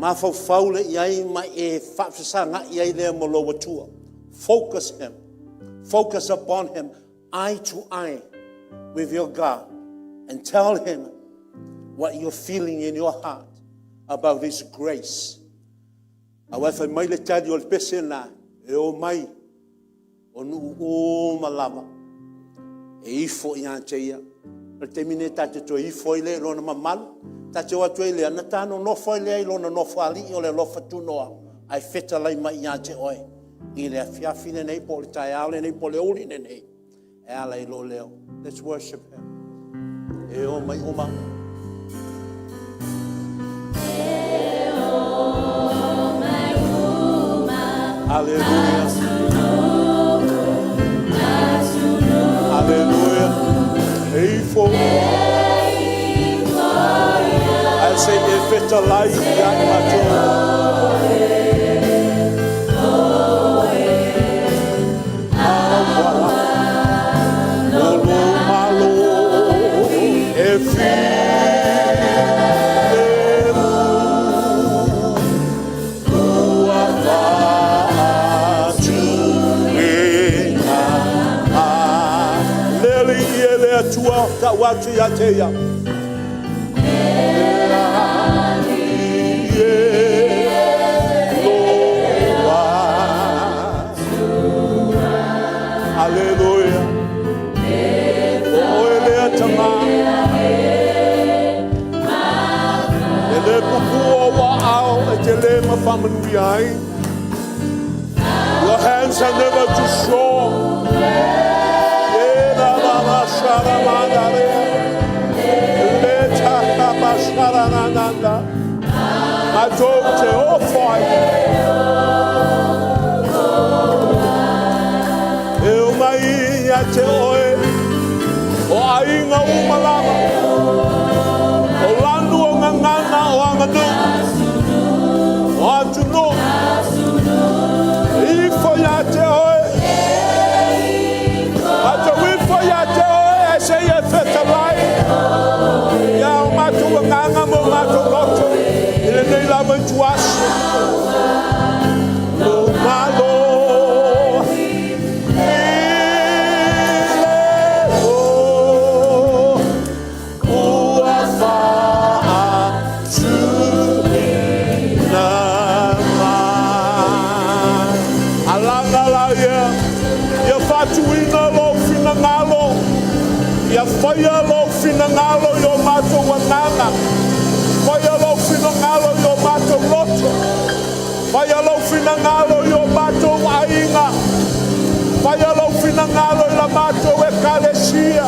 Mafaufau lea i ai ma e faafesagai ai lea ma lou Atua. Focus Him. Focus upon Him. Eye to eye with your God. And tell Him what you're feeling in your heart about His grace. Aua e fai mai le tali o le pese lena, e omai o nuu uma lava e ifo ia te ia. O le taimi lenei ta te toe ifo ai lea i lona mamalu, ta te o atu ai lea, ona ta nonofo ai lea i lona nofoalii o le alofa tunoa, ae fetalai mai ia te oe i le afiafi lenei po o le taeao lenei po o le aoauli lenei e ala i lou leo. Let's worship Him. E omai uma. Hallelujah. Hallelujah. E ifo. Ae se i e fetalai ia i matou. O lou malo e filemu, ua faatuina mai. Le Alii e le Atua tau atu ia te ia. Le Alii e lou Aleluia. O oe lea tama. E le pupua ou aao e te le ma faamanuia ai. Your hands are never too short. E la la la shara manda le. Le ta ta ba shara na na na. Matou te ofo ai. E omai ia te oe. O aiga uma lava. O lanu o gagana o aganuu. O atunuu. Ifo ia te oe. Matou ifo ia te oe ae se i e fetalai. Ia o matou agaga ma o matou loto. I lenei lava ituaso. Lou malo. Filemu. Ua faatuina mai. Alaga la ia, ia faatuina lou finagalo, ia faia lou finagalo i o matou agaga, faia lou finagalo i o matou loto, faia lou finagalo i o matou aiga, faia lou finagalo i la matou ekalesia,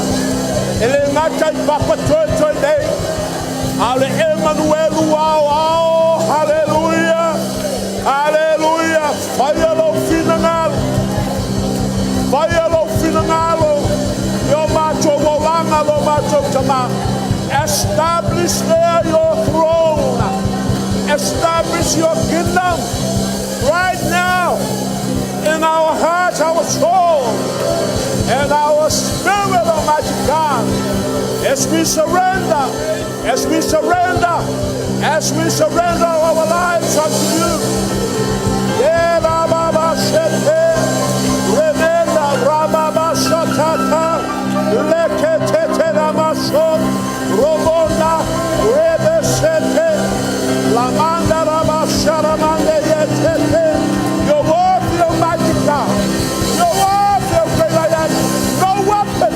e le gata i Papatoetoe nei, a o le Emanuelu ao ao, haleluia, haleluia, faia lou finagalo, faia lou finagalo, i o matou olaga lo matou tama. Establish there your throne. Establish your kingdom right now in our hearts, our soul, and our spirit, Almighty God. As we surrender, as we surrender, as we surrender our lives unto you. Yeah, la, ba, ba, shete, remenda, rababa, shatata, leketete, ramaso, robona, rebesete, lamanda, raba, sharamande, yetete. You're worthy, Almighty God. You're worthy, O great I am. No weapon,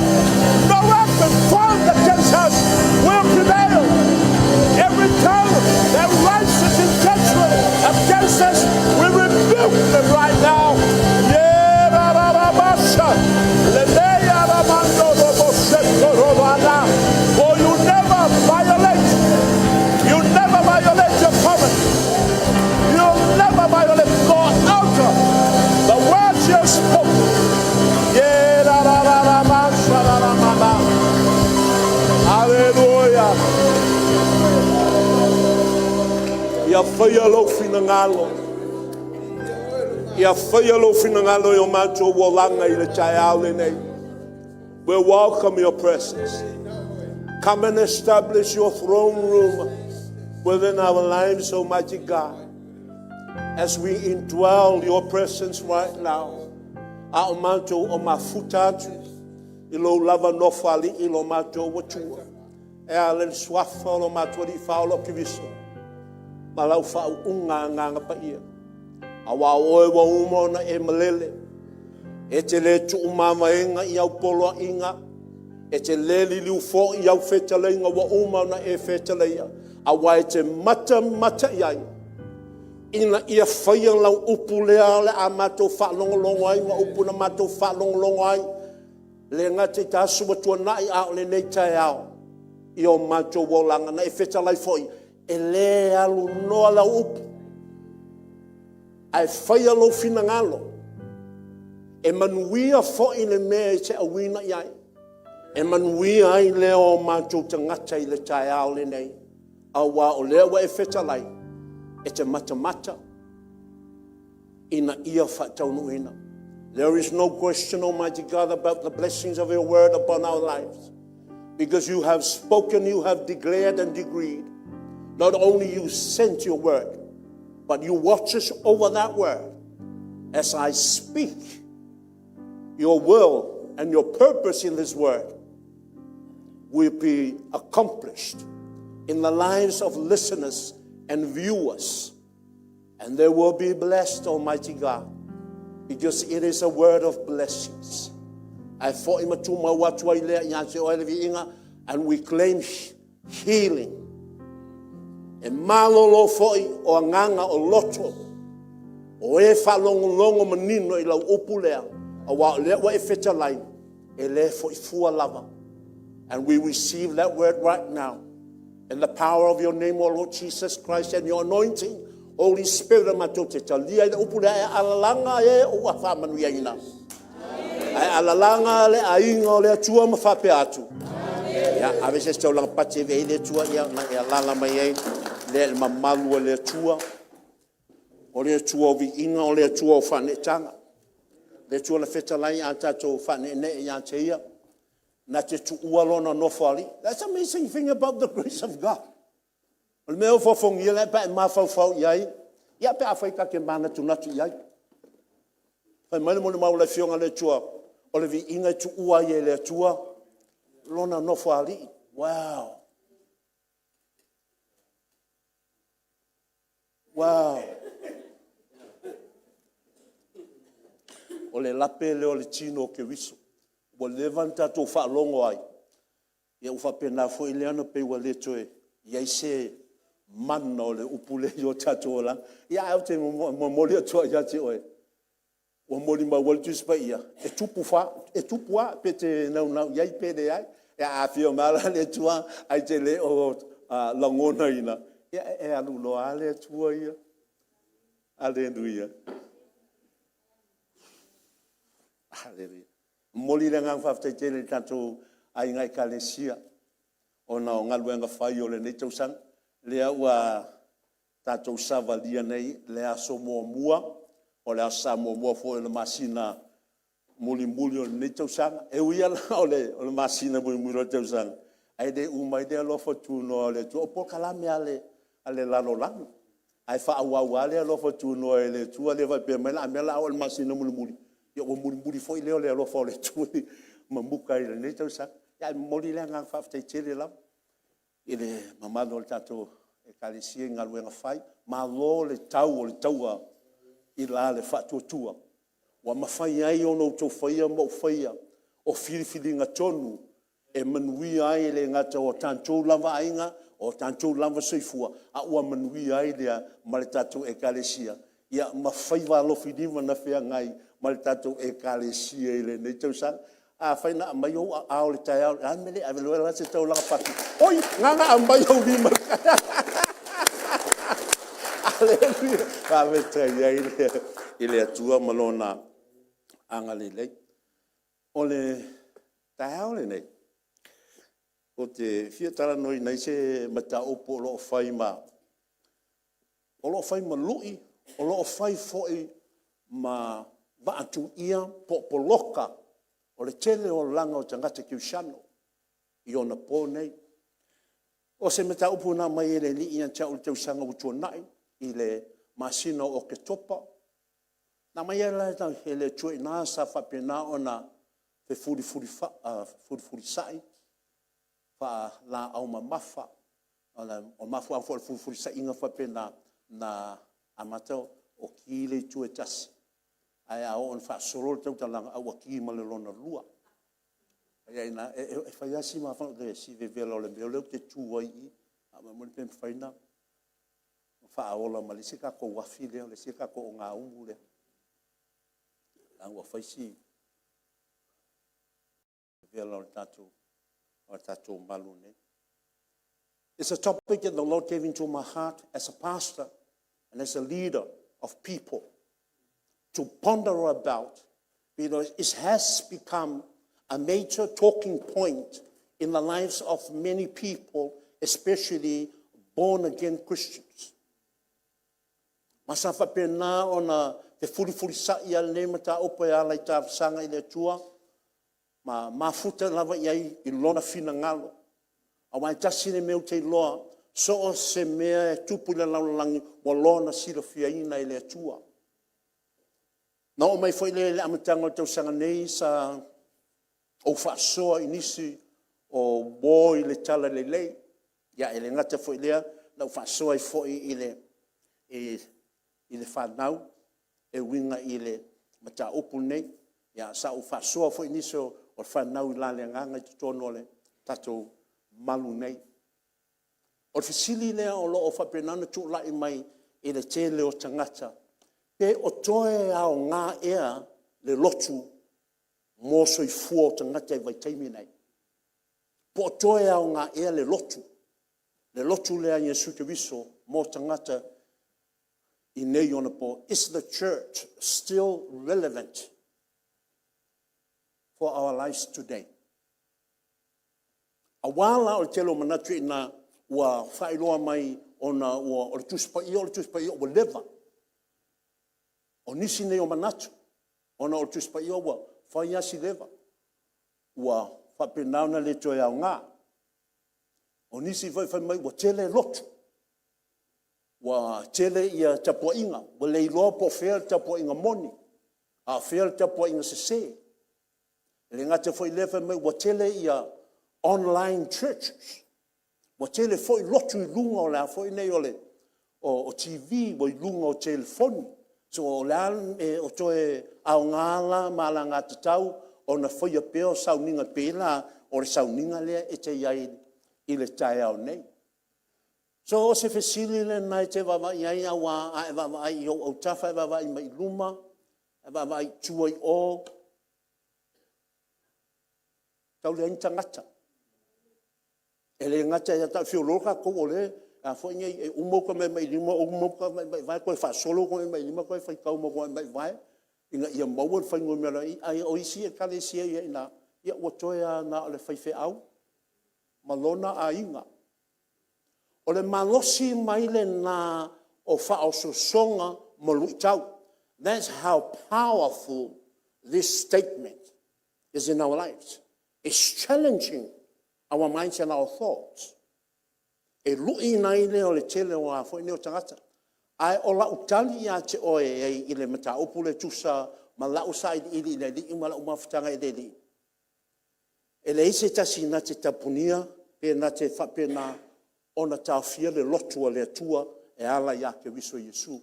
no weapon formed against us will prevail. Every tongue that rises in judgment against us, we rebuke them right now. Yeah, ra, ra, ra, basha. Lemeya ramando robo seto robana. For you never violate, you never violate your covenant. You'll never violate nor alter the words you have spoken. Yeah, ra, ra, ra, ra, basha, ra, ra, ma, ma. Hallelujah. Ia faia lou finagalo. Ia faia lou finagalo i o matou olaga i le taeao lenei. We welcome your presence. Come and establish your throne room. within our lives, Almighty God, as we indwell your presence right now. A o matou o mafuta atu i lou lava Nofoalii i lo matou Atua, e ala i le Suafa o lo matou Alii Faaola o Keriso ma lau faauuga Agaga Paia. Aua o Oe ua uma ona e malele, e te le tuumavaeina i au poloaiga, e te le liliu foi i au fetalaiga ua uma ona e fetalaia, aua e te matamata i ai ina ia faia lau upu lea o le a matou faalogologo ai ma upu na matou faalogologo ai, e le gata i aso ua tuanai a o lenei taeao i o matou olaga. Na e fetalai foi, e le alu loa lau upu ae faia lou finagalo e manuia foi le mea e te auina i ai, e manuia ai lea o matou tagata i le taeao lenei, aua o lea ua e fetalai, e te matamata ina ia faataunuuina. There is no question, Almighty God, about the blessings of your word upon our lives because you have spoken, you have declared and decreed. Not only you sent your word, but you watch us over that word as I speak your will and your purpose in this word will be accomplished in the lives of listeners and viewers. And they will be blessed, Almighty God, because it is a word of blessings. Ae foi ma tumau atu ai lea ia te oe le viiga, and we claim healing. E malolo foi o agaga o loto o e faalogologo manino i lau upu lea, aua o lea ua e fetalai, e le foi fua lava. And we receive that word right now in the power of your name, O Lord Jesus Christ, and your anointing, Holy Spirit, matou te talia i le upu lea e alalaga e ua faamanuiaina. Ae alalaga le aiga o le Atua ma faapea atu. Ia, ave se isi taulaga pati e avea i le Atua, ia ma e alaala mai ai lea i le mamalu o le Atua. O le Atua o viiga, o le Atua o faaneetaga, o le Atua na fetalai a tatou faaneenee ia te Ia, na te tuua Lona Nofoalii. That's the amazing thing about the grace of God. O le mea ofoofogia lea pe a e mafaufau i ai, ia pe afai ta te manatunatu i ai. Fai mai le molimau a le Afioga a le Atua, o le viiga e tuua ai e le Atua Lona Nofoalii. Wow! Wow! O le lape lea o le tino o Keriso ua leva ona tatou faalogo ai, ia ua faapena foi lea ona pei ua le toe i ai se mana o le upu lea i o tatou olaga. Ia ae ou te momoli atu lava ia te oe, ua molimau ai le Tusi Paia, e tupu lava, pe te naunau i ai pe leai. Ia a afio mai lava la le Atua ae te le o lagonaina, ia e alu loa lava le Atua ia. Aleluia! Aleluia. E momoli le agaga faafetai tele i le tatou aiga Ekalesia ona o galuega fai o lenei tausaga, lea ua tatou savalia nei le aso muamua, o le Aso Sa muamua foi o le masina mulimuli o lenei tausaga. E ui lava la o le masina mulimuli o le tausaga, ae le uma ai le alofa tunoa o le Atua. O polokalame a le lalolagi, ae faaauau lava le alofa tunoa e le Atua, le faapea mai la a mea o le a oo i le masina mulimuli, ia ua mulimuli foi lea o le alofa o le Atua mamuta ai i lenei tausaga. Ae momoli le agaga faafetai tele lava i le mamalu o le tatou Ekalesia i galuega fai. Malo le tau o le taua i la le faatuatua ua mafai ai ona outou faia ma ou faia o filifiliga tonu e manuia ai e le gata o tatou lava aiga, o tatou lava soifua, a ua manuia ai lea ma le tatou Ekalesia ma faiva alofilima na feagai ma le tatou Ekalesia i lenei tausaga. Afai na aumai ou aao i le taeao lenei, o le a le mea e le ave loa ai se taulaga pati? Oi, lena na aumai ou lima. Aleluia! Faafetai ai i le Atua ma Lona agalelei. O le taeao lenei, ou te fia talanoaina ai se mataupu o lo o fai ma lui, o lo o fai foi ma vaa tuia po o poloka o le tele o olaga o tagata kerisiano i ona po nei. O se mataupu na aumai e le Alii ia te au i le tausaga ua tuanai i le masina o Oketopa. Na aumai ai la e le Atua i ina sa faapena ona fefulifulisai faalaau mamafa. O le mafuaaga foi o le fefulifulisaiga faapena, na amata o ki le itu e tasi, ae a oo ina faasolo le tautalaga, a ua ki ma le lona lua. E fai lava si vevela o le mea lea ou te tu ai i i, faamolemole pe mafai ona faaola ma le isi tatou afi lea, le isi tatou ogaumu lea, leaga ua fai si vevela o le tatou malu nei. It's a topic that the Lord gave into my heart as a pastor and as a leader of people to ponder about because it has become a major talking point in the lives of many people, especially born again Christians. Ma sa faapena ona fefulifulisai lava lenei mataupu e ala i talosaga i le Atua ma mafuta lava i ai i Lona finagalo. Aua e tasi le mea ou te iloa, so o se mea e tupu i le lalolagi, ua loa silafiaina e le Atua. Na oo mai foi lea i le amataga o le tausaga nei sa ou faasoa i nisi o uo i le talalelei, e le gata foi i lea na ou faasoa ai foi i le fanau e uiga i le mataupu lenei. Sa ou faasoa foi i nisi o le fanau i le la le agaga i totonu o le tatou malu nei. O le fesili lea o lo o faapena ona tulai mai i le tele o tagata, pe o toe aoga ea le lotu mo soifua o tagata i le vaitaimi lenei? Po o toe aoga ea le lotu, le lotu lea a Iesu Keriso mo tagata i nei ona po? Is the church still relevant for our lives today? Aua la o le tele o manatu i ina ua faailoa mai ona o le Tusi Paia, o le Tusi Paia ua leva. O nisi nei o manatu ona o le Tusi Paia ua fai lava si leva ua faapena ona le toe aoga. O nisi foi fai mai ua tele lotu, ua tele tapuaiga, ua le iloa po o fea le tapuaiga moni a o fea le tapuaiga sese. E le gata foi i lea fai mai ua tele online churches, ua tele foi lotu i luga o le a foi nei o TV, ua i luga o telefoni. So o le a le mea, o toe aoga la ma alagatatau ona faia pea o sauniga pei la o le sauniga lea e te i ai i le taeao nei? So o se fesili lena e te vaavaai i ai aua a e vaavaai i ou autafa e vaavaai mai i luma, vaavaai i tua i o, tau leai ni tagata. E le gata na o le feoloolo tatou o lea e uma uta maimailima uma uta maimaivae toe faasolo uta maimai toe faitau ma maimaivae ina ia maua le fuainumera a o isi Ekalesia e i ai i ina, ua toe lava na o le faifeau ma lona aiga. O le malosi mai lena o faaosoosoga ma luitau. That's how powerful this statement is in our lives. It's challenging our minds and our thoughts. E luiina ai lea o le tele o tagata. Ae o lau tali ia te oe e i ai i le mataupu lea e tusa ma lau sailiili i le Alii ma lau mafutaga i le Alii, e leai se tasi na te tapunia pe na te faapena ona taofia le lotu a le Atua e ala ia Keriso Iesu.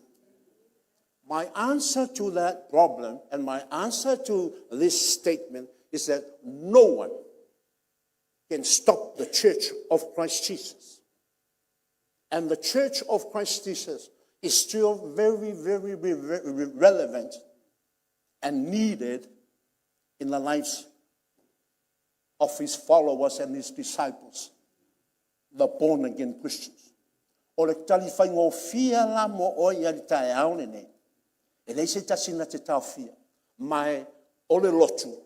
My answer to that problem and my answer to this statement is that no one can stop the Church of Christ Jesus. And the Church of Christ Jesus is still very, very relevant and needed in the lives of his followers and his disciples, the born again Christians. O le tali faigofie la mo oe i le taeao lenei, e leai se tasi na te taofia, ma o le lotu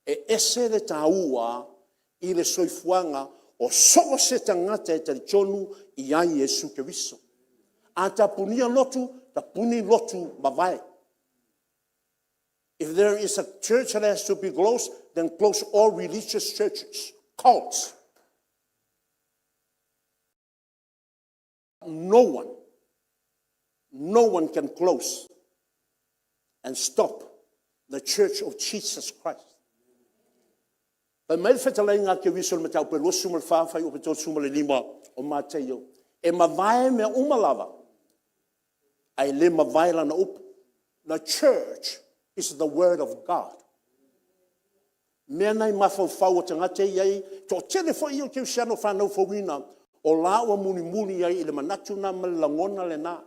e ese le taua i le soifuaga o so o se tagata e talitonu i ai i Iesu Keriso. A tapunia lotu, tapuni lotu mavae. If there is a church that has to be closed, then close all religious churches, cults. No one, no one can close and stop the Church of Jesus Christ. Fai mai le fetalaiga a Keriso i le mataupu e 24 fuaiupu e 35 o Mataio, e mavae mea uma lava, ae le mavae lana upu. The church is the word of God. O mea na e i mafaufau o tagata ia e i ai, toatele foi ia o kerisiano fanau fouina o la ua mulimuli ai i le manatu lena ma le lagona lena.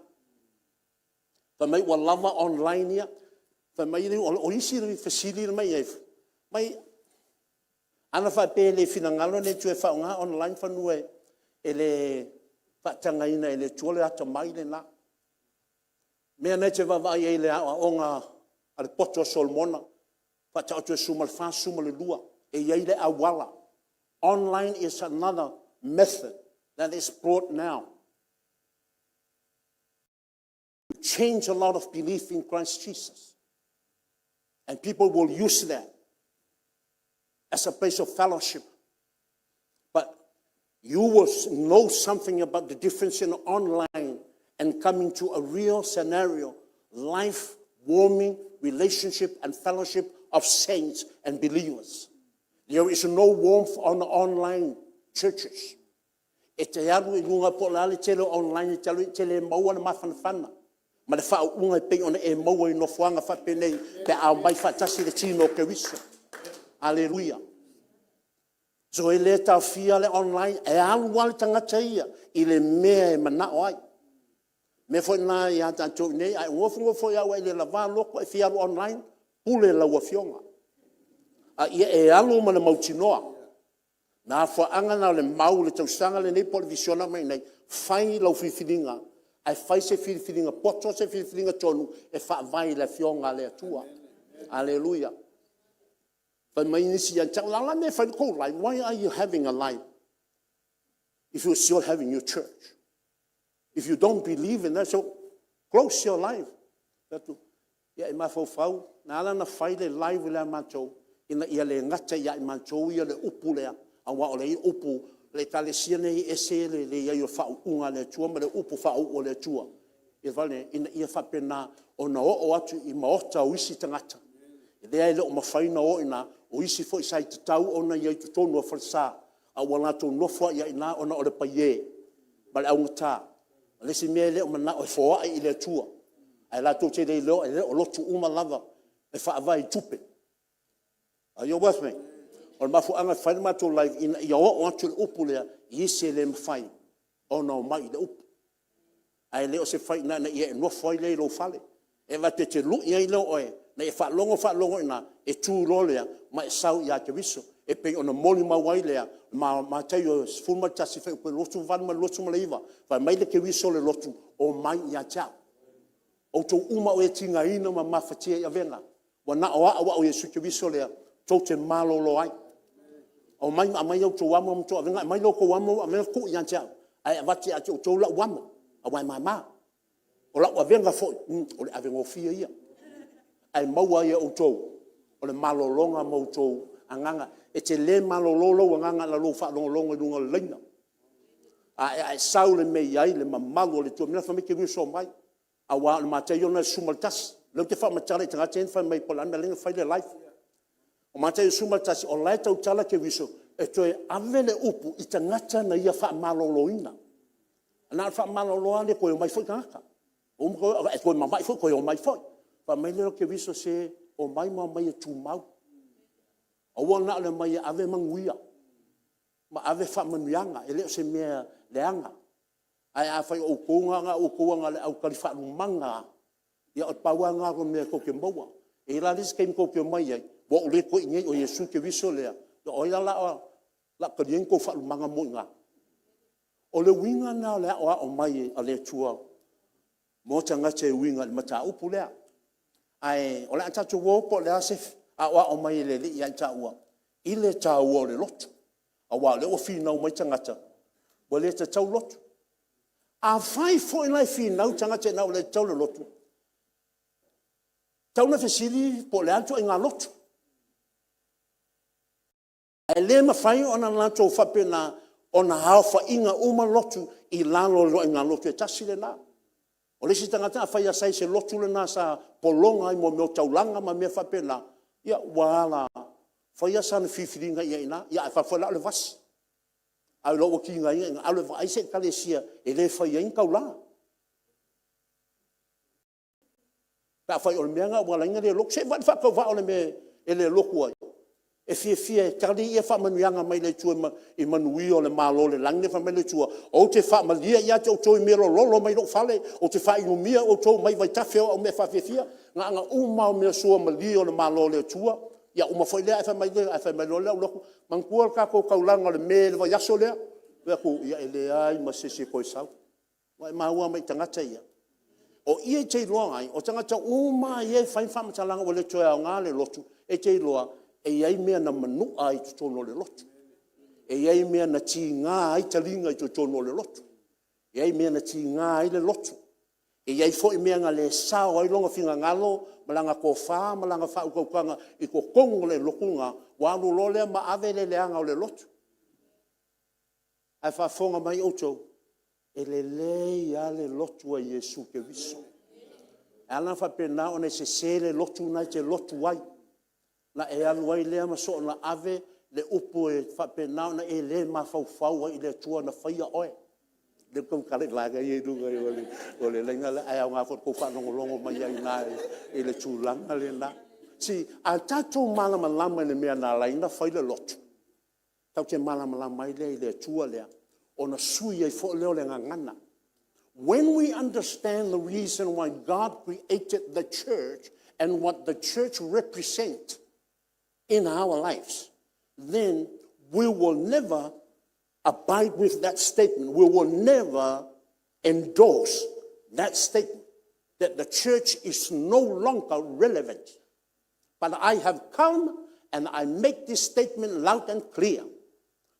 Fai mai ua lava online ia. Fai mai o isi fesili na ma i ai, fai mai ana faapea e le finagalo le Atua e faaaoga online semeamanu e le faatagaina e le Atua le atamai lena. O mea na e te vaavaai i ai i le aoaoga a le poto a Solomona, Faataoto e 14, 12, e i ai le auala. Online is another method that is brought now to change a lot of belief in Christ Jesus. And people will use that as a place of fellowship. But you will know something about the difference in online and coming to a real scenario, life warming relationship and fellowship of saints and believers. There is no warmth on the online churches. E te alu i luga po o le a le tele o online e te alu ai, e te le maua le mafanafana ma le faauuga e pei ona e maua i nofoaga faapenei pe a omai faatasi le tino o Keriso. Aleluia! So e le taofia le online, e alu lava le tagata ia i le mea e manao ai. O le mea foi lena ia tatou i inei, a e nofonofo lava ua e le lavā loto e fia alu online, pule lau afioga, a ia e alu ma le mautinoa. O le mafuaaga lena o le mau i le tausaga lenei po o le visiona e aumai nei, fai lau filifiliga ae fai se filifiliga poto, se filifiliga tonu e faavae i le Afioga a le Atua. Aleluia. Fai mai nisi ia te au, o le a la le mea e fai ai le tou live? Why are you having a live if you still having your church? If you don't believe in that, so close your live. Ou fai atu, ia e mafaufau, na ala ona fai le live lea a matou, ina ia le gata ia i matou le upu lea, aua o le upu a le Ekalesia lenei e ese le i ai o le faauuga a le Atua ma le upu faauu a le Atua, ina ia faapena ona oo atu i maota o isi tagata lea e le o mafai ona o i ina. O isi foi sa tatau ona i ai i totonu o falesa, a ua latou nofo lava i ina ona o le paie ma le augata. O le isi mea e le o manao e foai i le Atua, ae latou te le iloa e le o lotu uma lava e faavae i tupe. Are you with me? O le mafuaaga e fai ai le matou live ina ia oo atu le upu lea i isi e le mafai ona omai i le upu. Ae le o se faiga ina ia e nofo ai lea i lou fale, e vaai atu e te lui ai lea o oe, na e faalogo faalogo i ina, e tu loa lea ma e sau ia Keriso. E pei ona molimau ai lea ma Mataio 11 fuaiupu 28 ma le 29, fai mai le Keriso o le lotu, omai ia te au, outou uma o e tigaina ma mafatia i avega, ua na o au o Iesu Keriso lea tou te malolo ai. Omai ma aumai a outou amo ma outou avega, aumai la outou amo ma avega tuu ia te au, ae avatu ia te outou lau amo, aua e mama. O lau avega foi, o le avegofie ia, ae maua ai e outou o le malologa mo outou agaga. E te le malolo lou agaga na o lou faalogologo i luga o le laina, ae a e sau i le mea e i ai le mamalu o le Atua. O le mea lena fai mai Keriso, omai, aua o le Mataio lena e 11. O lea ou te faamatala i tagata ia na fai mai po o le a le mea e ala ai ona fai le live. O Mataio 11, o la e tautala Keriso e toe ave le upu i tagata na ia faamaloloina. Na ona faamalolo lava lea e toe omai foi tagata, uma toe e toe mamai foi toe omai foi. Ona fai mai lea o Keriso, se omai ma omai e tumau, aua na o le omai e ave manuia ma ave faamanuiaga, e le o se mea leaga. Ae afai o outou na o outou lava na o le autali faalumaga lava, ia na pau lava lena o mea tou te maua. E i ai la le isi taimi tou te omai ai, ua ou le toe i inei, o Iesu Keriso lea, o ai la o le a talia ni tou faalumaga mo i ina? O le uiga lena o le aoao mai a le Atua mo tagata e uiga i le mataupu lea. Ae o le a tatou o po o le a se aoao mai a le Alii ia i taua i le taua o le lotu, aua o lea ua finau mai tagata ua le tatau lotu. Afai foi la e finau tagata ua le tatau i le lotu, e tatau ona fesili po o le a le ituaiga lotu. Ae le mafai ona latou faapena Ona aofaiga uma lotu i lalo o le ituaiga lotu e tasi lena. O le isi tagata afai lava sa i se lotu lena sa pologa ai i mea o taulaga ma mea faapena, ia ua ala faia sana filifiliga i ai i ina, ae fai atu foi la o le vasi. Ae o lou tigaina ai alu e vaai se ekalesia e le faia ai ni taulaga. Pe afai o le mea lena ua ala ai ona le lotu, se i vaai i le faatauvaa o le mea e le lotu ai. E fiafia e tali faamanuiaga mai le Atua i manuia o le Malo o le lagi lea fai mai le Atua, ou te faamalie ia te outou i mea lololo mai lou fale, ou te faainugia outou mai vaitafe o au mea faafiafia. Na ona uma lava o mea suamalie o le Malo o le Atua, ia uma foi lea ae fai mai loa le alu atu, manatua le tatou taulaga o le Me i le vaiaso lea? Ou fai atu, ia e leai ma se isi e toe sau. Ua e maua mai i tagata ia? O i e te iloa ai, o tagata uma lava ia e fai faamatalaga ua le toe aoga le lotu, e te iloa e i ai mea na manua ai i totonu o le lotu. E i ai mea na tiga ai taliga i totonu o le lotu. E i ai mea na tiga ai le lotu. E i ai foi mea na le sao ai lona finagalo ma lana tofa ma lana faautautaga i totonu o le lotu lena, ua alu loa lea ma ave le leaga o le lotu. Ae faafofoga mai outou, e lelei lava le lotu a Iesu Keriso. E ala ona faapena ona e sese le lotu lena e te lotu ai, ona e alu ai lea ma soona ave le upu e faapena ona e le mafaufau ai i le Atua na faia oe. O lea ou te tautala i vaega ia i luga o le laina lea, ae aoga foi i le tou faalogologo mai ai i ina i le tulaga lena. See, a tatou malamalama i le mea na ala ai ona fai le lotu, tatou te malamalama ai lea i le Atua lea, ona sui ai foi lea o le gagana. When we understand the reason why God created the church and what the church represent in our lives, then we will never abide with that statement. We will never endorse that statement that the church is no longer relevant. But I have come and I make this statement loud and clear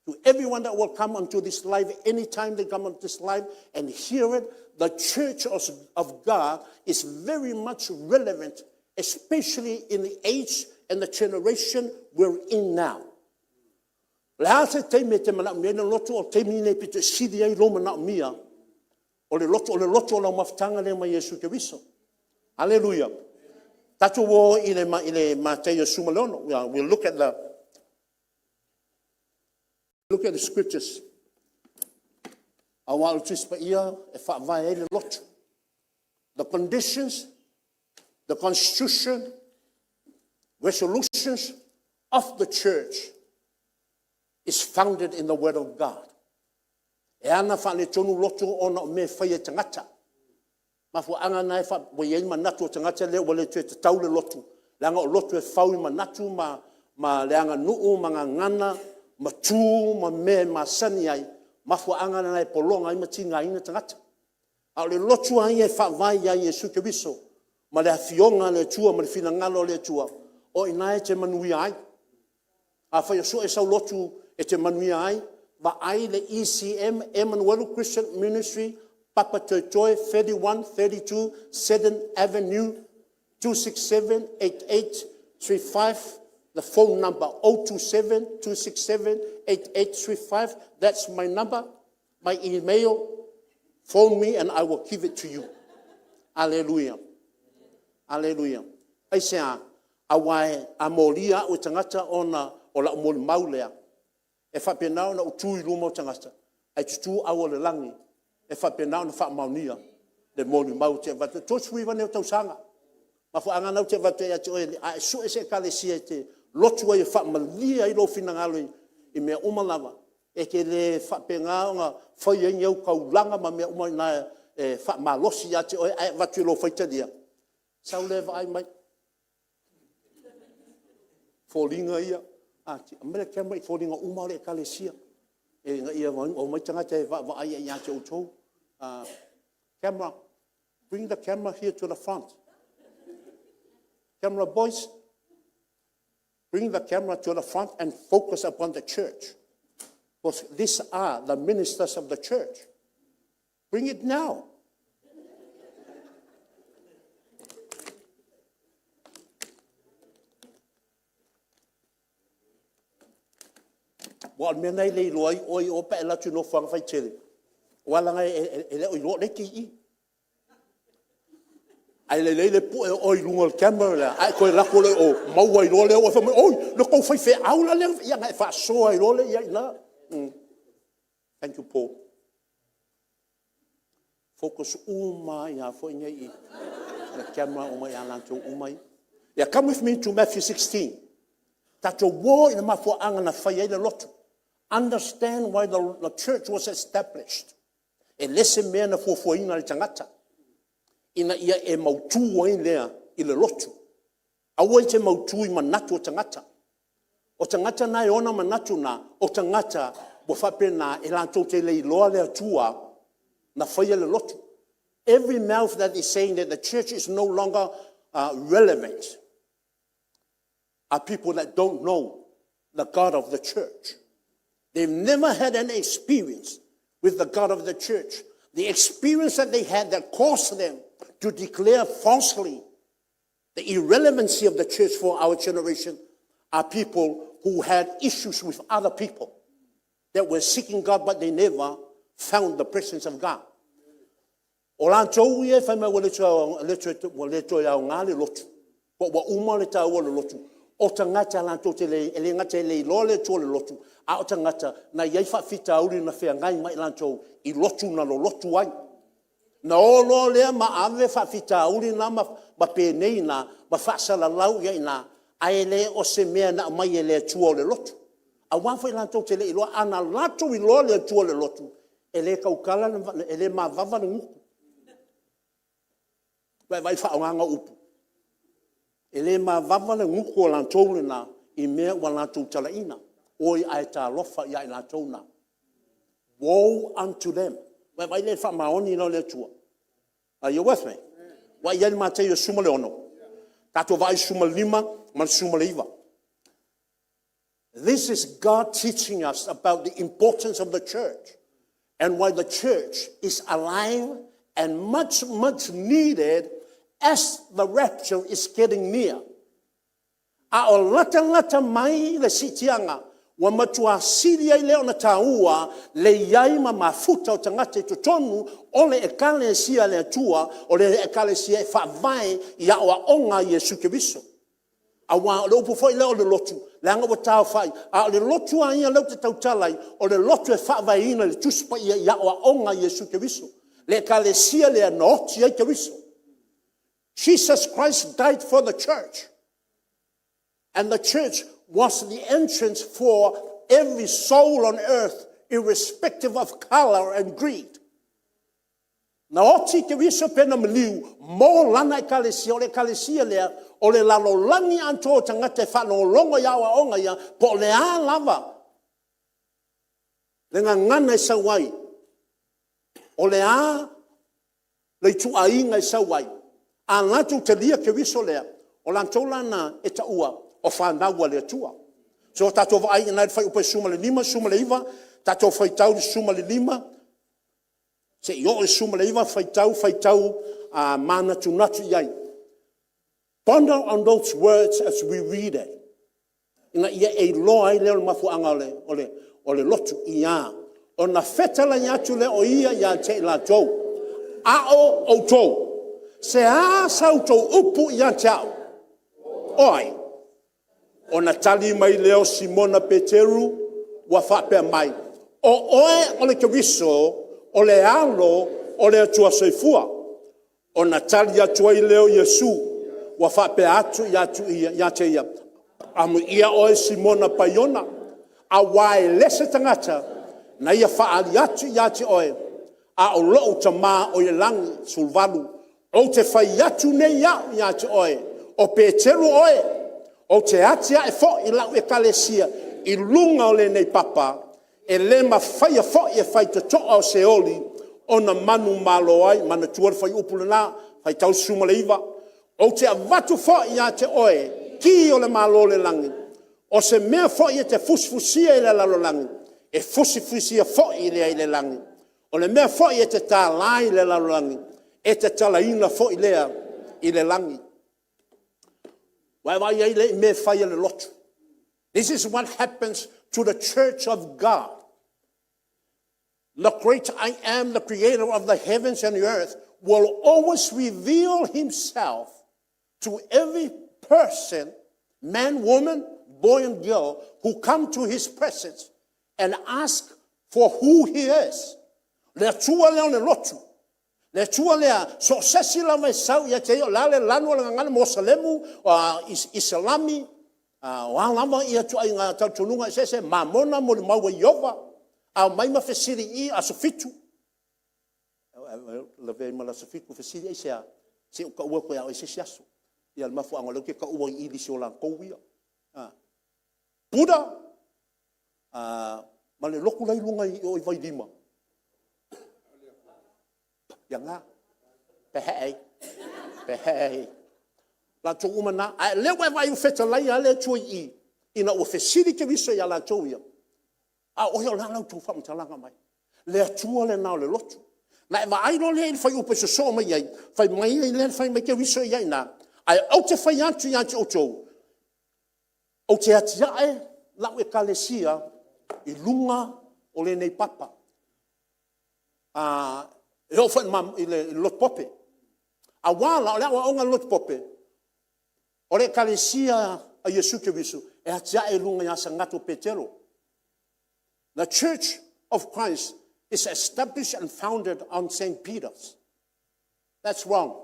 to everyone that will come onto this live, anytime they come onto this live and hear it, the church of God is very much relevant, especially in the age and the generation we're in now. O le a se taimi e te manaomia ai le lotu, o le taimi lenei e aupito sili ai lou manaomia o le lotu, o le lotu o lau mafutaga lea ma Iesu Keriso. Aleluia! Tatou o i le Mataio 16. We look at the scriptures aua o le Tusi Paia e faavae ai le lotu. The conditions, the constitution, resolutions of the church is founded in the word of God. E ala ona faaletonu lotu ona o mea e fai e tagata. O mafuaaga na ua i ai le manatu o tagata lea ua le toe tatau le lotu, leaga o lotu e fau i manatu ma le aganuu ma gagana ma tu ma mea e masani ai, mafuaaga na e pologa ai ma tigaina tagata. A o le lotu lava ia e faavae ia Iesu Keriso ma le Afioga a le Atua ma le finagalo o le Atua, o i ina e te manuia ai. Afai o sue sau lotu e te manuia ai, vaai le ECM Emanuelu Christian Ministry, Papatoetoe 31, 32 Seddon Avenue 2678835, the phone number 027 267 8835, that's my number, my email, phone me and I will give it to you. Aleluia, aleluia. Aisea? Aua a molia au e tagata ona o lau molimau lea, e faapena ona ou tu i luma o tagata, ae tutu au o le lagi e faapena ona faamaonia le molimau ou te avatu. E 39 nei ou tausaga, mafuaaga lena ou te avatu ai ia te oe, a e sue se ekalesia e te lotu ai e faamalie ai lou finagalo i mea uma lava, e te le faapena ona faia ai ni au taulaga ma mea uma i ina e faamalosi ia te oe ae avatu i lou faitalia, sau lea e vaai mai foliga ia. Aumai le camera i foliga uma lava o le ekalesia ina ia omai tagata e vaavaai ai ia te outou. Camera, bring the camera here to the front. Camera boys, bring the camera to the front and focus upon the church. Because these are the ministers of the church. Bring it now. Aua o le mea lena e le iloa ai oe i o pe a e alu atu i nofoaga faitele, aua leaga e le o iloa o lea e te i i. Ae lelei le pue o oe i luga o le camera lea, ae e toe alu atu loa i o, maua ai loa lea o oe, fai mai, oi le tou faifeau la lea na… Ia ona e faasoa ai loa lea i ai i ina. Thank you Paul. Focus uma lava foi nei i i le camera uma ia i latou uma ia. Ia, come with me to Matthew 16. Tatou o i le mafuaaga na fai ai le lotu. Understand why the church was established. E le o se mea na fuafuaina e le tagata ina ia e mautu ai lea i le lotu. Aua e te mautu i manatu o tagata. O tagata na e ona manatu na, o tagata ua faapena e latou te le iloa le Atua na faia le lotu. Every mouth that is saying that the church is no longer relevant are people that don't know the God of the church. They never had an experience with the God of the church. The experience that they had that caused them to declare falsely the irrelevancy of the church for our generation are people who had issues with other people that were seeking God but they never found the presence of God. O latou ia e fai mai ua le toe aoga le lotu, po ua uma le taua o le lotu, o tagata latou te le, e le gata e le iloa le Atua o le lotu, a o tagata na i ai faafitauli na feagai ma i latou i lotu na lolotu ai. Na o loa lea ma ave faafitauli na ma penei na ma faasalalau i ai i ina, ae le o se mea na aumai e le Atua o le lotu. Aua foi latou te le i iloa. A na latou iloa le Atua o le lotu, e le tautala, e le mavava le gutu. Vaai i le faaaogaina o upu. E le mavava le gutu o latou na i mea ua latou talaina. Oi ae talofa ia i latou na. Woe unto them. Vaai la i le faamaoni lea o le Atua. Are you with me? Ua e i ai i le Mataio 16? Tatou vaai i le 15 ma le 19. This is God teaching us about the importance of the church and why the church is alive and much, much needed as the rapture is getting near. A o latalata mai le siitiaga, ua matua sili ai lea ona taua le i ai ma mafuta o tagata i totonu o le Ekalesia a le Atua, o le Ekalesia e faavae i aoaoga a Iesu Keriso. Aua o le upu foi lea o le lotu, leaga ua taaofai, a o le lotu lava ia lea ou te tautala ai, o le lotu e faavaeina i le Tusi Paia i aoaoga a Iesu Keriso. Le Ekalesia lea na oti ai Keriso. Jesus Christ died for the church and the church was the entrance for every soul on earth irrespective of color and greed. Na oti Keriso pe na maliu mo lana Ekalesia, o le Ekalesia lea o le lalolagi atoa o tagata e faalogologo i aoaoga ia, po o le a lava le gagana e sau ai, o le a le ituaiga e sau ai, a latou talia Keriso lea, o latou la na e taua o fanau a le Atua. So tatou vaai i ina i le fuaiupu 15, 19, tatou faitau i le 15 seia oo i le 19, faitau, faitau manatunatu i ai. Ponder on those words as we read it, ina ia e iloa ai lea o le mafuaaga o le lotu. Ia, ona fetalai atu lea o ia ia te i latou, a o outou, se a sa outou upu ia te au, o ai? Ona tali mai lea o Simona Peteru ua faapea mai, o oe o le Keriso, o le Alo o le Atua soifua. Ona tali atu ai lea o Iesu ua faapea atu ia te ia, Amuia oe Simona Paiona, aua e le o se tagata na ia faaali atu ia te oe, a o lou Tama o i le lagi. 18, Ou te fai atu nei au ia te oe, o Peteru oe, ou te atiae foi lau ekalesia i luga o lenei papa, e le mafaia foi e faitotoa o Seoli ona manumalo ai. Manatua le fuaiupu lena, faitau le 19. Ou te avatu foi ia te oe ki o le Malo o le lagi, o se mea foi e te fusifusia i le lalolagi, e fusifusia foi lea i le lagi. O le mea foi e te tala i le lalolagi, e tatalaina foi lea i le lagi. Ua e vaai i ai i mea e fai e le lotu? This is what happens to the church of God. The great I am, the creator of the heavens and the earth, will always reveal himself to every person, man, woman, boy, and girl, who come to his presence and ask for who he is. Le Atua lea o le lotu. Le Atua lea, so o se isi lava e sau ia te ia, o le a le lanu o le gagana, Mosalemu, Isalami, o a lava ituaiga talitonuga eseese, Mamona, molimau a Ieova, a omai ma fesili i i Aso Fitu, lavea ai ma le Aso Fitu, fesili aisea? Se i ou tau atu ia oe se isi aso. Ia o le mafuaaga o lea ou te taua i i lisi o latou ia. Buddha, ma le lotu la e i luga i o i Vailima. Ia na, Baha'i, Baha'i, latou uma na. A o lea ua e vaai ua fetalai lava le Atua i i, ina ua fesili Keriso ia latou ia, a o oe o le a la outou faamatalaga mai? Le Atua lena o le lotu. Ona e vaai loa lea i le fuaiupu e sosoo mai ai, fai mai lea fai mai Keriso i ai i ina, ae ou te fai atu ia te outou, ou te atiae lau ekalesia i luga o lenei papa. E oo foi i le lotu Pope. Aua la, o le aoaoga a le lotu Pope, o le ekalesia a Iesu Keriso, e atiae i luga i le asagata o Petelo. The Church of Christ is established and founded on Saint Peter. That's wrong.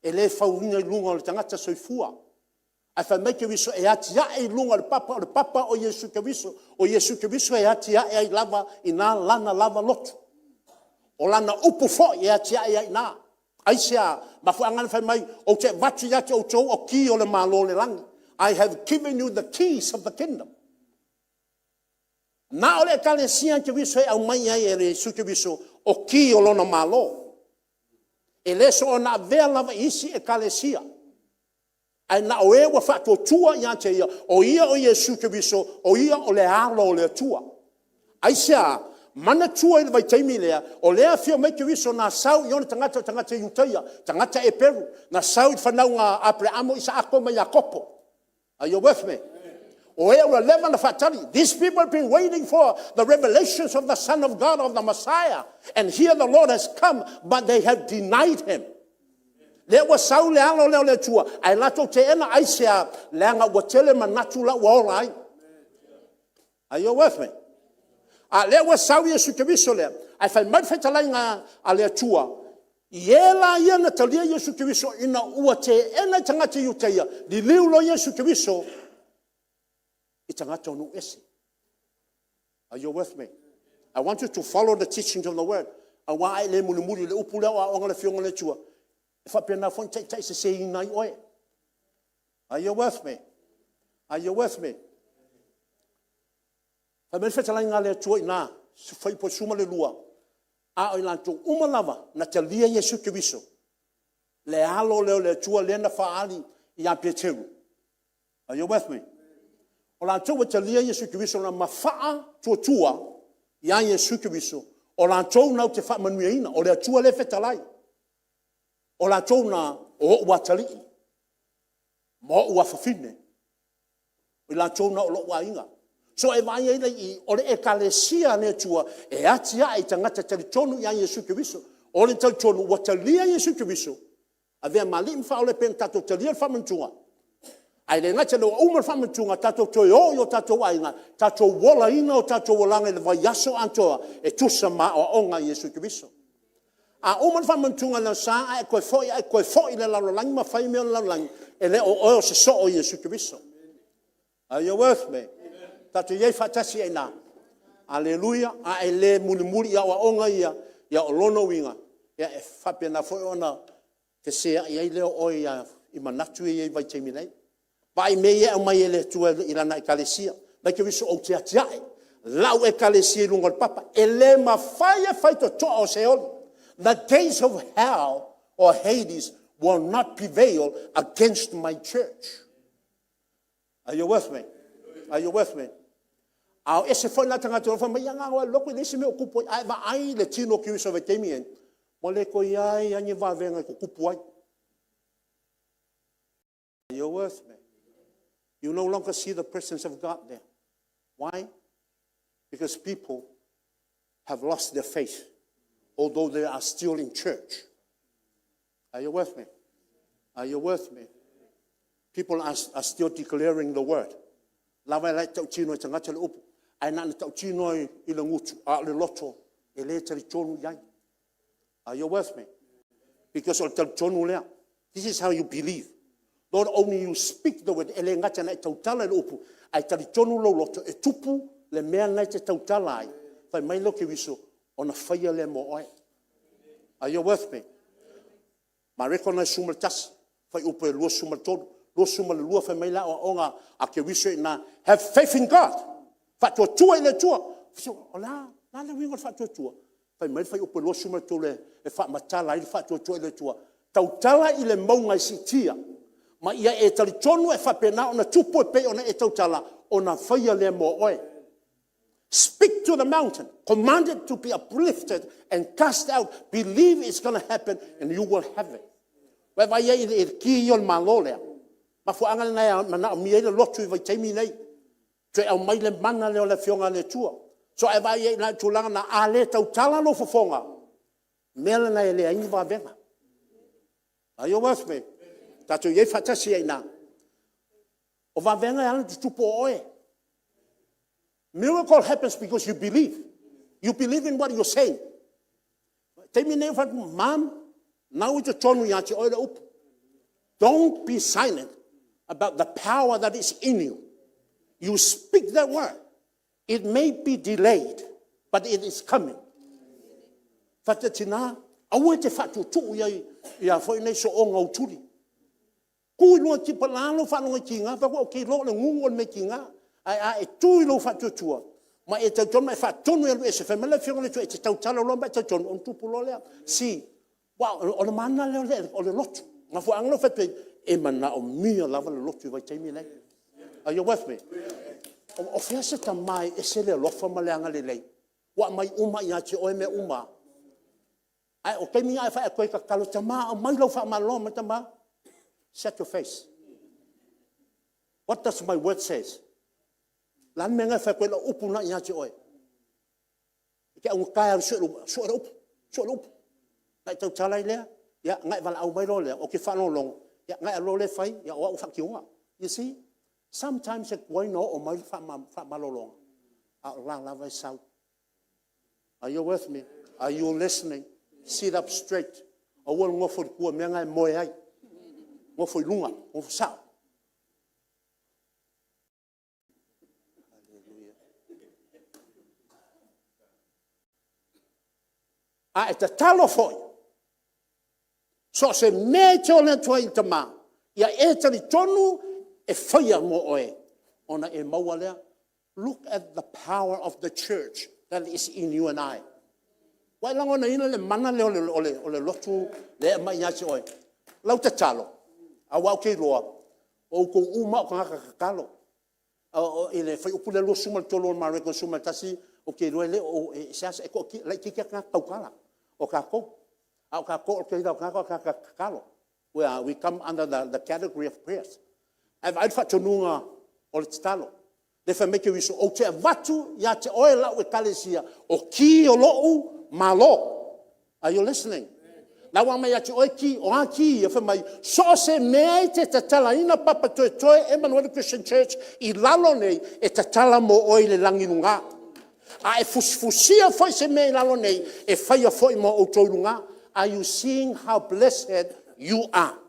E le fauina i luga o le tagata soifua. Ae fai mai Keriso e atiae i luga o le papa, o le papa o Iesu Keriso. O Iesu Keriso e atiae ai lava i ina lana lava lotu. O lana upu foi e atiae ai i ina. Aisea? Mafuaaga lea fai mai ou te avatu ia te outou o ki o le Malo o le Lagi. I have given you the keys of the kingdom. Na o le ekalesia a Keriso e aumai ai e Iesu Keriso o ki o lona Malo. E le soona avea lava i isi ekalesia, ae na o e ua faatuatua ia te Ia, o Ia o Iesu Keriso, o Ia o le Alo o le Atua. Aisea? Manatua i le vaitaimi lea, o lea e afio mai Keriso na sau i ona tagata o tagata Iutaia, tagata Eperu, na sau i le fanauga a Aperamo, Isaako ma Iakopo. Are you with me? O e ua leva ona faatali. These people have been waiting for the revelations of the son of God of the Messiah and here the Lord has come but they have denied him. Lea ua sau le alo lea o le Atua, ae latou teena, aisea? Leaga ua tele manatu la ua ola ai. Are you with me? A o lea ua sau Iesu Keriso lea, ae fai mai le fetalaiga a le Atua, i e la ia na talia Iesu Keriso ina ua teena e tagata Iutaia, liliu loa Iesu Keriso i tagata o nuu ese. Are you with me? I want you to follow the teachings of the word. Aua a e le mulimuli i le upu lea o aoga a le Afioga a le Atua, e faapena foi ona taitaiseseina ai oe. Are you with me? Are you with me? Fai mai le fetalaiga a le Atua i ina, Fuaiupu 12, a o i latou uma lava na talia Iesu Keriso, le alo lea o le Atua lea na faaali ia Peteru. Are you with me? O latou ua talia Iesu Keriso ma faatuatua ia Iesu Keriso, o latou na ou te faamanuiaina, o le Atua lea e fetalai. O latou na o o'u atalii ma o'u afafine, o i latou na o lo'u aiga. So e vaai ai la i i, o le ekalesia a le Atua e atiae i tagata talitonu ia Iesu Keriso. O le talitonu ua talia Iesu Keriso, avea ma Alii ma Faaola e pei ona tatou talia le faamanatuga, ae le gata ina ua uma le faamanatuga, tatou toe o i o tatou aiga, tatou olaina o tatou olaga i le vaiaso atoa e tusa ma aoaoga a Iesu Keriso. A uma le faamanatuga i le Aso Sa ae e toe foi ae toe foi i le lalolagi ma fai mea o le lalolagi, e le o oe o se soo o Iesu Keriso. Are you with me? Tatou i ai faatasi ai i ina? Aleluia! A e le mulimuli i aoaoga ia, ia o lona uiga, e faapena foi ona feseai ai lea o oe i manatu ia e i ai i le vaitaimi nei. Vaai i mea ia e aumai e le Atua i Lana Ekalesia. Fai mai Keriso, ou te atiae lau ekalesia i luga o le papa. E le mafai e faitotoa o Seoli. The gates of hell or Hades will not prevail against my church. Are you with me? Are you with me? A o ese foi la tagata fai mai, ia na o lava i le lotu e leai se mea o tupu ai. Ae vaai i le tino o Keriso i le vaitaimi lenei, ua le toe i ai lava ni vavega e tutupu ai. Are you with me? You no longer see the presence of God there. Why? Because people have lost their faith, although they are still in church. Are you with me? Are you with me? People are still declaring the word. Lava e lai tautino e tagata le upu, ae na ona tautino i le gutu, a o le loto e le talitonu i ai. Are you with me? Because o le talitonu lea. This is how you believe. Not only you speak the word, e le gata ina e tautala i le upu, ae talitonu lou loto e tupu le mea lena e te tautala ai, fai mai lea o Keriso, ona faia lea mo oe. Are you with me? Mareko 11, fuaiupu e 23. 22 fai mai le aoaoga a Keriso i ina, have faith in God, faatuatua i le Atua. O le a le uiga o le faatuatua? Fai mai le fuaiupu 23 e faamatala ai le faatuatua i le Atua, tautala i le mauga e siitia, ma ia e talitonu e faapena ona tupu e pei ona e tautala, ona faia lea mo oe. Speak to the mountain, command it to be uplifted and cast out, believe it's going to happen and you will have it. Ua e vaai i ai i le ki ia o le Malo lea? O le mafuaaga lena e manaomia ai le lotu i le vaitaimi lenei, toe aumai le mana lea o le Afioga a le Atua. So a e vaai i ai i le tulaga lena, a le tautala lou fofoga, o le mea lena e leai ai ni vavega. Are you with me? Tatou i ai faatasi ai i ina? O vavega e ala ona tutupu o oe. Miracle happens because you believe. You believe in what you are saying. O le taimi lenei ou fai atu, Mom, o lena ua i totonu ia te oe le upu. Don't be silent about the power that is in you. You speak that word. It may be delayed, but it is coming. Fai atu, tina, aua e te faatuutuu i ai foi nei soona ou tuli. Tu i luga o le a lou faalogo i tiga? Fai atu, ou te iloa o le gugu o le mea tiga. Ae a e tu i lou faatuatua, ma e talitonu ma e faatonu e alu ese, fai mai le Afioga a le Atua e te tautala loa ma e talitonu, ona tupu loa lea. See, aua o le mana lea o le lotu. O le mafuaaga lea ou te fai atu ai, e manaomia lava le lotu i le vaitaimi lenei. Are you with me? O fea se tama e ese le alofa ma le agalelei? Ua aumai uma lava ia te oe mea uma lava. Ae o le taimi lena a e fai atu ai, tatalo, tama aumai lau faamalologa mai tama. Set your face. What does my word says? O le a le mea na e fai atu ai lau upu lena ia te oe? E te augata e alu e sue le upu, sue le upu. Ona e tautala ai lea, ia ona e valaau mai loa lea, ou te faalogologo, ona e alu loa lea e fai, ia o au e faatinoina. You see? Sometimes e tuai ona oo mai le faamalologa, a o la e lava e sau. Are you with me? Are you listening? Sit up straight. Aua le nofo i tua i le mea lena e moe ai. Nofo i luga, nofo sao. A e tatalo foi, so o se mea e te ole atu ai i le Tama, ia e talitonu e faia mo oe, ona e maua lea. Look at the power of the church that is in you and I. Ua e lagonaina le mana lea o le lotu lea e aumai ia te oe? O lau tatalo, aua ou te iloa, o outou uma lava o tagata tatalo. I le fuaiupu lea 23 o Mareko 11, ou te iloa e seasea, e laitiiti lava tagata tautala o tatou. A o tatou o le tele o tagata o tagata tatalo. We come under the category of prayers. Ae vaai le faatonuga o le tatalo, lea e fai mai Keriso, ou te avatu ia te oe lau ekalesia, o ki o lou Malo. Are you listening? O la ua aumai ia te oe ki, o a ki ia? Fai mai, so o se mea e te tatalaina Papatoetoe Emanuele Christian Church i lalo nei, e tatala mo oe i le lagi i luga. A e fusifusia foi se mea i lalo nei, e faia foi mo outou i luga. Are you seeing how blessed you are?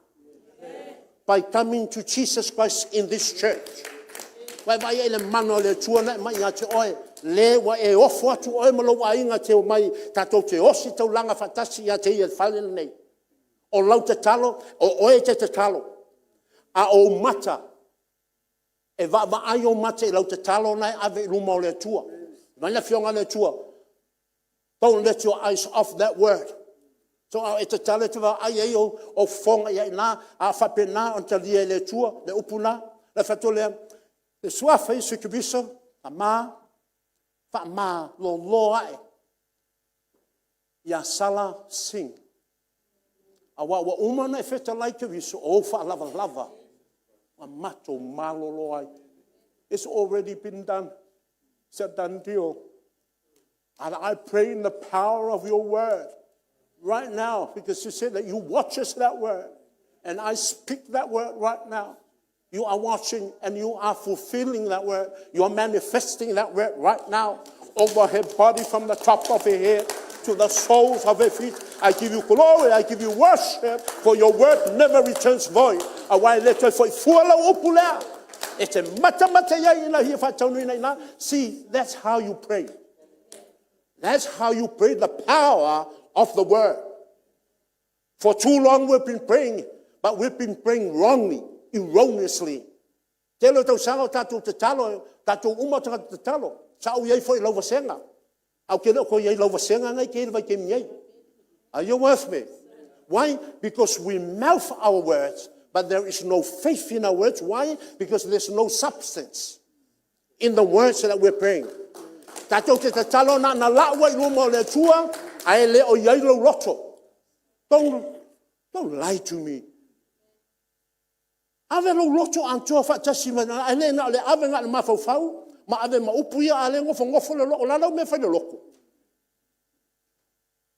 By coming to Jesus Christ in this church. Ua e vaai i ai i le mana o le Atua lena e aumai ia te oe, le ua e ofo atu oe ma lou aiga e te omai tatou te ositaulaga faatasi ia te Ia i le fale lenei. O lau tatalo, o oe e te tatalo, a o ou mata, e vaavaai ou mata i lau tatalo lena e ave i luma o le Atua. Fai mai le Afioga a le Atua, don't let your eyes off that word. So a o e tatalo e te vaai ai ou fofoga i ai i ina, a faapena ona talia e le Atua le upu lena. Ona ou fai atu lea, i le Suafa o Iesu Keriso, Tama, faamalolo ae ia Sala Singh, aua ua uma ona e fetalai Keriso, o ou faalavalava na matou malolo ai. It's already been done. It's a done deal. And I pray in the power of your word right now, because you said that you watch us that word. And I speak that word right now. You are watching and you are fulfilling that word. You are manifesting that word right now over her body from the top of her head to the soles of her feet. I give you glory, I give you worship, for your word never returns void. Aua e le toe foi fua lau upu lea. E te matamata i ai ina ia faataunuuina i ina. See, that's how you pray. That's how you pray the power of the word. For too long we've been praying, but we've been praying wrongly, erroneously. Tele o tausaga o tatou tatalo, tatou uma o tagata tatalo. Sa ou i ai foi i lau vasega. Ae ou te le o toe i ai i lau vasega lena e te i ai i le vaitaimi nei. Are you with me? Why? Because we mouth our words, but there is no faith in our words. Why? Because there's no substance in the words that we're praying. Tatou te tatalo na ona lau lava i luma o le Atua, ae le o i ai lou loto. Don't lie to me. Ave lou loto atoa faatasi ma, ae le na o le ave na o le mafaufau ma ave ma upu ia, a o lea e nofonofo le loto. O le a lau mea e fai i le loto?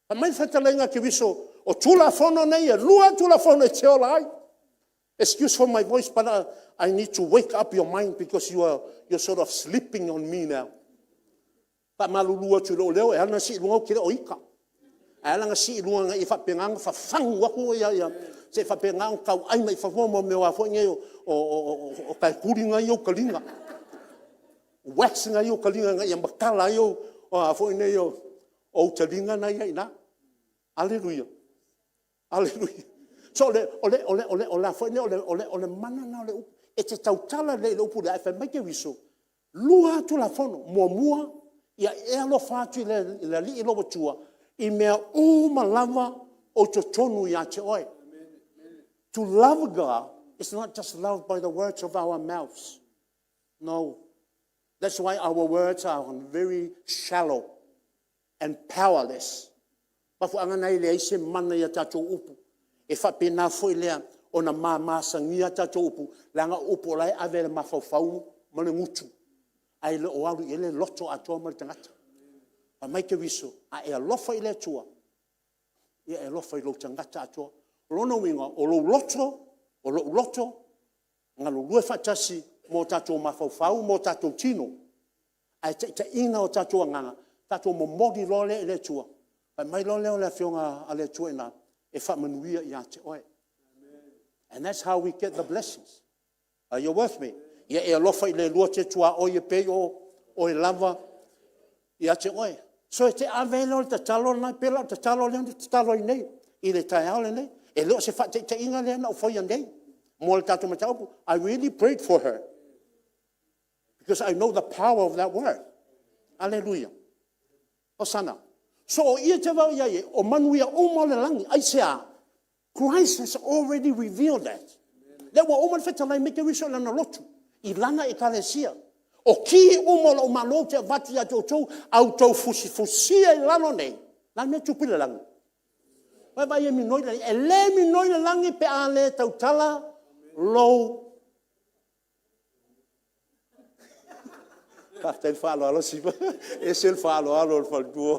Fai mai le fetalaiga a Keriso, o Tulafono nei e lua Tulafono e te ola ai. Excuse for my voice, but I need to wake up your mind because you are sort of sleeping on me now. Faamalulu atu i lou leo, e ala ona sii i luga ou te le o ita. Ae ala ona sii i luga ina ia faapena ona fafagu atu ia, se i faapena ona tauai mai fafo mea o a foi nei o taetuli na e i ou taliga, wax na e i ou taliga ina ia matala ai a foi nei o ou taliga na e i ai i ina. Aleluia, aleluia. So o le a foi nei, o le mana lena o le upu, e te tautala lelei i le upu lea, ae fai mai Keriso, e lua lava Tulafono. Muamua, ia e alofa atu i le Alii lou Atua i mea uma lava o i totonu ia te oe. To love God is not just love by the words of our mouths. No. That's why our words are very shallow and powerless. Mafuaaga lena e leai se mana i a tatou upu. E faapena foi lea ona mamasagia a tatou upu, leaga o upu o la e ave e le mafaufau ma le gutu, ae le o alu i ai le loto atoa ma le tagata. Fai mai Keriso, a e alofa i le Atua, ia e alofa i lou tagata atoa. O lona uiga, o lou loto, o lou loto, galulue faatasi ma o tatou mafaufau ma o tatou tino, ae taitaiina o tatou agaga, tatou momoli loa lea i le Atua, fai mai loa lea o le Afioga a le Atua i ina, e faamanuia ia te oe. And that's how we get the blessings. Are you with me? Ia e alofa i le lua te tuaoi e pei o oe lava ia te oe. So e te ave ai lea o le tatalo lena, pei la o le tatalo lea na tatalo ai nei i le taeao lenei. E le o se faataitaiga lea na ou faia nei mo le tatou mataupu. I really prayed for her because I know the power of that word. Aleluia. Hosana. So o i e te vaai ai, o manuia uma o le lagi. Aisea? Christ has already revealed that. Lea ua uma ona fetalai mai Keriso i lana lotu, i lana ekalesia. O ki uma o lou malo ou te avatu ia te outou, a outou fusifusia i lalo nei, o le a le mea e tupu i le lagi? Vaai, vaai e minoi le lagi. E le minoi le lagi pe a le tautala lou. Faafetai le faaaloalo Sima, e ese le faaaloalo o le faletua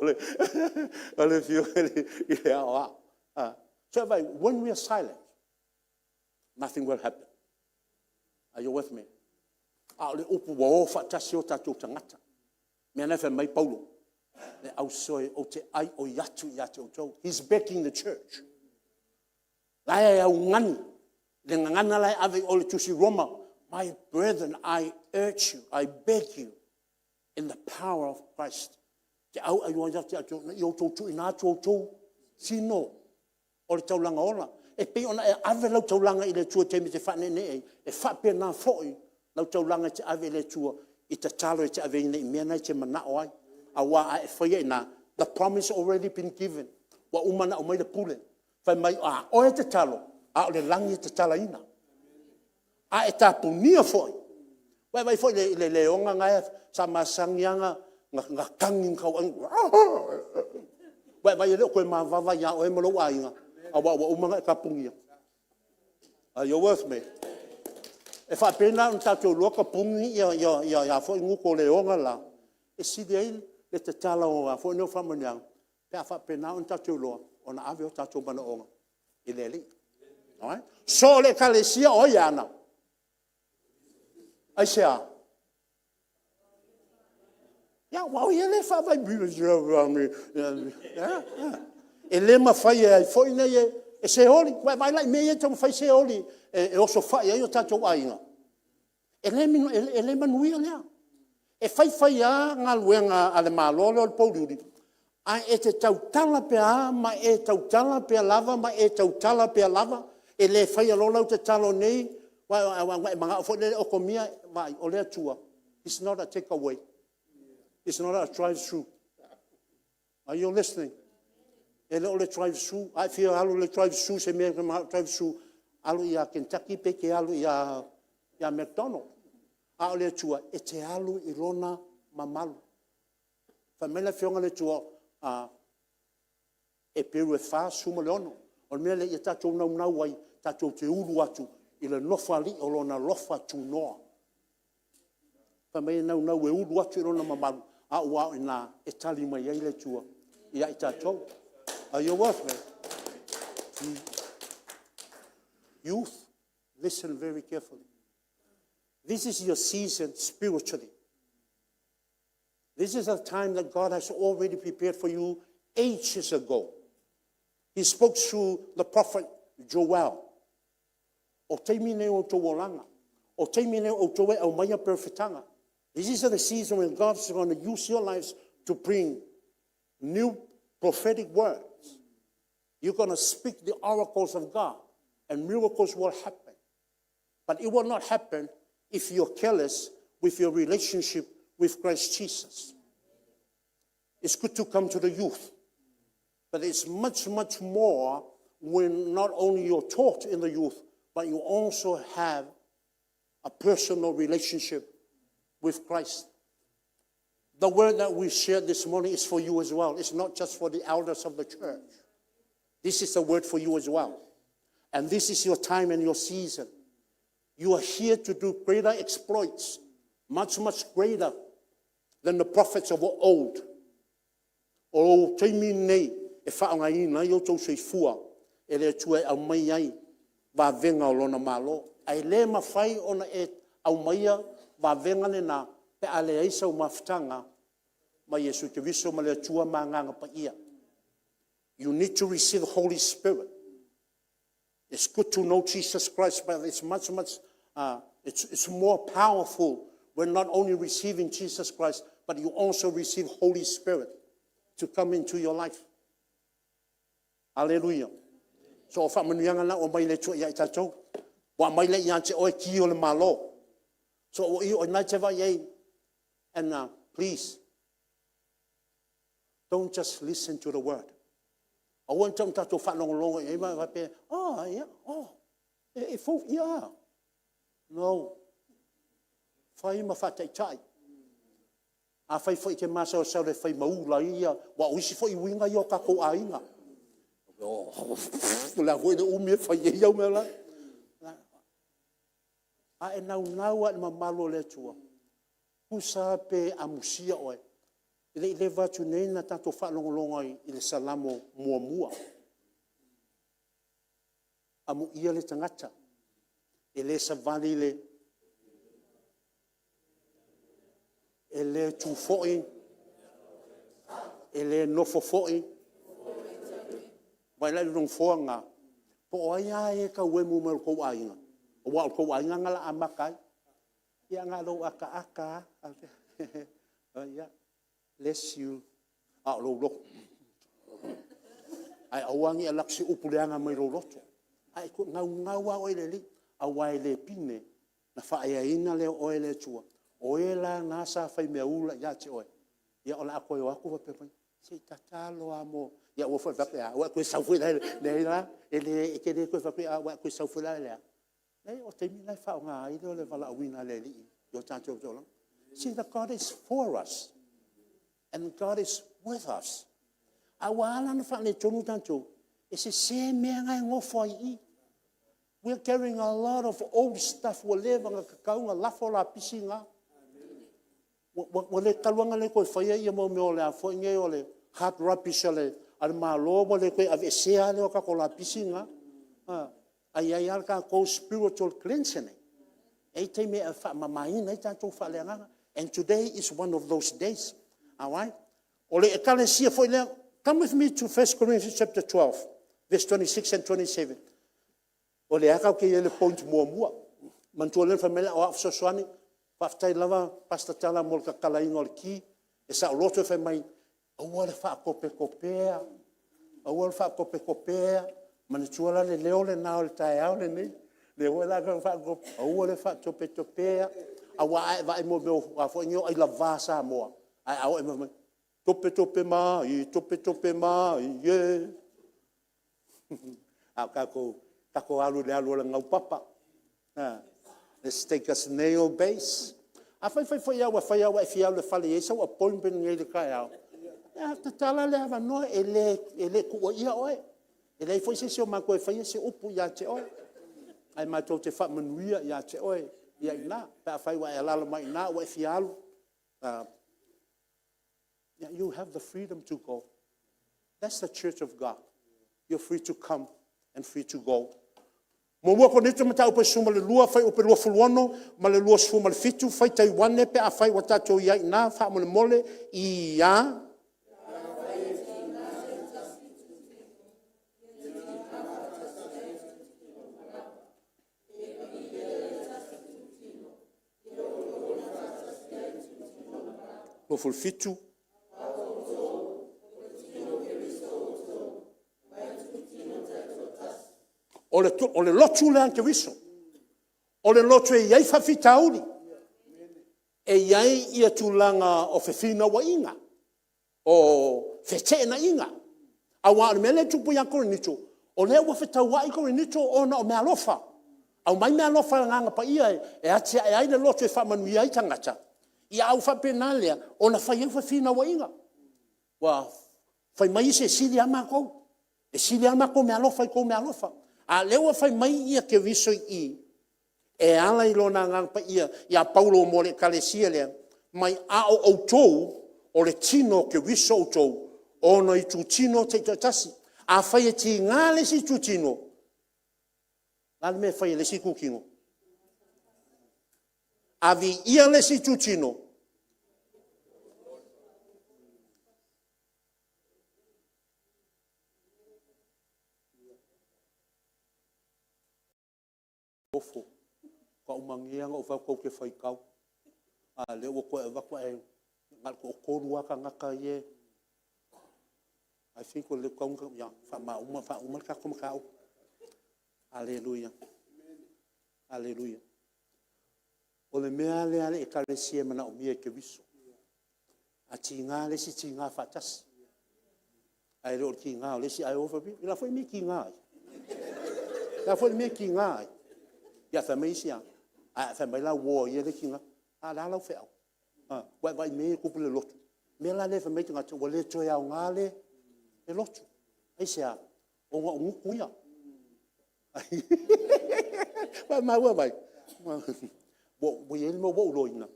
o le afioga i le Aoao. So vaai, when we are silent, nothing will happen. Are you with me? A o le upu ua o faatasi o tatou tagata. O le mea lena e fai mai ai Paulo, le ausoe ou te aioi atu ia te outou. He is backing the church. La e augani le gagana la e ave i o i le tusi Roma. My brethren, I urge you, I beg you in the power of Christ. Te auai atu ia te outou, ina ia outou tuuina atu outou tino o le taulaga ola. E pei ona e ave lau taulaga i le Atua i le taimi e te faaneenee ai, e faapena foi lau taulaga e te ave i le Atua i tatalo e te aveina i mea na e te manao ai. Aua a e faia i ina, the promise already been given. Ua uma ona aumai le pule. Fai mai, a oe e tatalo, a o le lagi e tatalaina. A e tapunia foi, ua e vaai foi i le leoga lena sa masani lava ona tagi ua e vaai e le o toe mavava ia oe ma lou aiga, aua ua uma ona e tapunia. Are you with me? E faapena ona tatou iloa tapuni a foi gutu o le leoga le la, E sili ai le tatala o a foi nei o faamanuiaga pe a faapena ona tatou iloa ona ave o tatou manaoga i le Alii. Alright? So o le Ekalesia o ai e ana? Aisea? Ia aua o ia lea e faavae i E le mafai e ai foi nei e seoli. Ua e vaai la i mea ia e taumafai seoli e osofai ai o tatou aiga? E le manuia lea. E fai fai lava galuega a le Malo lea o le pouliuli, ae e te tautala pea lava ma e tautala pea lava ma e tautala pea lava. E le faia loa lau tatalo nei aua ua e manao foi lele e okomia. Vaai, o le Atua, is not a take away, is not a drive through. Are you listening? E le o le drive through. A e fia alu i le drive through i se mea e te manao e drive through, alu ia Kentucky pe e te alu ia McDonald. A o le Atua, e te alu i Lona mamalu. Fai mai le Afioga a le Atua, Aperio e 4:16. O le mea lea ia tatou naunau ai tatou te ulu atu i le Nofoalii o Lona alofa tunoa. Fai mai e naunau e ulu atu i Lona mamalu, aua o i ina e tali mai ai le Atua ia i tatou. Are you with me? Youth, listen very carefully. This is your season spiritually. This is a time that God has already prepared for you ages ago. He spoke through the prophet Joel. O taimi nei o outou olaga, o taimi nei o outou e aumaia perofetaga. This is the season when God is going to use your lives to bring new prophetic words. You're going to speak the oracles of God, and miracles will happen. But it will not happen if you're careless with your relationship with Christ Jesus. It's good to come to the youth, but it's much, much more when not only you're taught in the youth, but you also have a personal relationship with Christ. The word that we shared this morning is for you as well. It's not just for the elders of the church. This is a word for you as well. And this is your time and your season. You are here to do greater exploits, much, much greater than the prophets of old. O lou taimi lenei e faaaogaina ai outou soifua e le Atua e aumai ai vavega o lona Malo. Ae le mafai ona e aumaia vavega na pe a leai sau mafutaga ma Iesu Keriso ma le Atua ma Agaga Paia. You need to receive the Holy Spirit. It's good to know Jesus Christ, but it's much, much, it's more powerful when not only receiving Jesus Christ, but you also receive Holy Spirit to come into your life. Hallelujah. So o faamanuiaga na ua aumai e le Atua ia i tatou. Ua aumai lea ia te oe ki o le Malo. So o i o ina e te vaai ai. And please, don't just listen to the word. Aua ne i tatou faalogologo i ai ma faapea, oh, yeah, oh, e fou, yeah. No. Fai ma faataitai. Afai foi e te masalosalo e fai ma ula ai ia, aua o isi foi uiga ia o tatou aiga. O le a foi le umi e fai ai au mea la. A e naunau lava i le mamalu o le Atua, tusa lava pe amusia oe. E le i leva atu nei ona tatou faalogologo ai i le Salamo 1. Amuia le tagata e le savali i le, e le tu foi, e le nofo foi. Vaai la i le nofoa lena, po o ai lava e tauemu mai o le tou aiga, aua o le tou aiga lena o le a amata ai. Ia na o lou ataata lava. Ia, bless you. A o lou loto, ae aua ne i alu atu se upu leaga mai lou loto. Ae naunau lava oe i le Alii, aua e le pine ona faaeaina lea o oe e le Atua. O e la na sa faimeaula ia te oe, ia o le a toe o atu faapea mai, se i tatalo lava mo… Ia aua foi ne i faapea ua e toe sau foi la, leai la, e te le toe faapea ua e toe sau foi la e a? Leai, o le taimi lena e faaaoga ai le valaauina a le Alii i o tatou taualaga. See, the God is for us and God is with us. A ua ala ona faaletonu tatou, e sese mea na e nofo ai i i. We are carrying a lot of old stuff ua leva ona tatau ona lafo lapisi na. Ua le talu lava ona le toe faia ia mea o le a foi nei o le hard rubbish a le Malo ua le toe aveesea lava lea o tatou lapisi na. Ae i ai lava le tatou spiritual cleansing. E i ai taimi e faamamaina ai tatou faaleagaga. And today is one of those days. Alright? O le Ekalesia foi lea, come with me to 1 Corinthians 12 verse 26 and 27. O lea lava tatou te i ai i le point muamua. Manatua lea le fai mai o le a ou fesoasoani. Faafetai lava Pastor Tala mo le tatalaina o le ki. E saoloto le fai mai, aua le faatopetopea, aua le faatopetopea. Manatua la le leo lena o le taeao lenei, lea foi la e faatopeto, aua le faatopetopea. Aua a e vaai i mea o ailava Samoa, ae a oo i ai, fai mai, topetope mai, topetope mai e. A o tatou, tatou alu i le alu a le gaupapa. Let's take a snail base. Afai foi lava ua e fia alu i le fale e i ai sau appointment nei i le taeao, ia tatala le avanoa, e le tuuaia oe, e leai foi se isi o matou e faia se upu ia te oe, ae matou te faamanuia ia te oe i ina pe afai ua e alaala mai i ina ua e fia alu. You have the freedom to go. That's the Church of God. You're free to come and free to go. 1 Korinito mataupu e 12 fuaiupu e 26 ma le 27, faitau ane pe afai ua tatou i ai i ina faamolemole. Ia. 27. O le lotu lea a Keriso. O le lotu e i ai faafitauli, e i ai ia tulaga o fefinauaiga, o feteenaiga. Aua o le mea lea e tupu ia Korinito, o lea ua fetauai Korinito ona o meaalofa, aumai meaalofa a le Agaga Paia e atiae ai le lotu e faamanuia ai tagata, ia a ua faapena lea ona fai ai fefinauaiga. Ua fai mai isi e sili lava matou, e sili lava a matou meaalofa i a outou meaalofa. A o lea ua fai mai Keriso i i e ala i Lona Agaga Paia ia Paulo mo le ekalesia lea, fai mai, a o outou, o le tino o Keriso outou, ona o itutino taitoatasi. Afai e tiga le isi itutino, o le a le mea e fai e le isi itutino? A viia le isi itutino, Nofo, faaumagia lava na ou fai atu tou te faitau, a o lea ua toe avatu ae na o le toatolu lava tagata ia e… I think ua le tatau ona… ia faauma le tatou mataupu. Aleluia! Aleluia. O le mea lava lea a le Ekalesia e manaomia e Keriso, a tiga le isi, tiga faatasi, ae le o le tiga o le isi ae o fai atu, o le a foi le mea e tiga ai? O le a foi le mea e tiga ai? Ae fai mai isi, a fai mai la o uo a ia lea e tiga. A o le a lau feau? Ua e vaai i mea ia e tupu i le lotu? O le mea la lea fai mai ai tagata, ua le toe aoga le lotu. Aisea? Ona o gutu ia. Ua maua mai? Ua i ai le mea ua ou iloaina,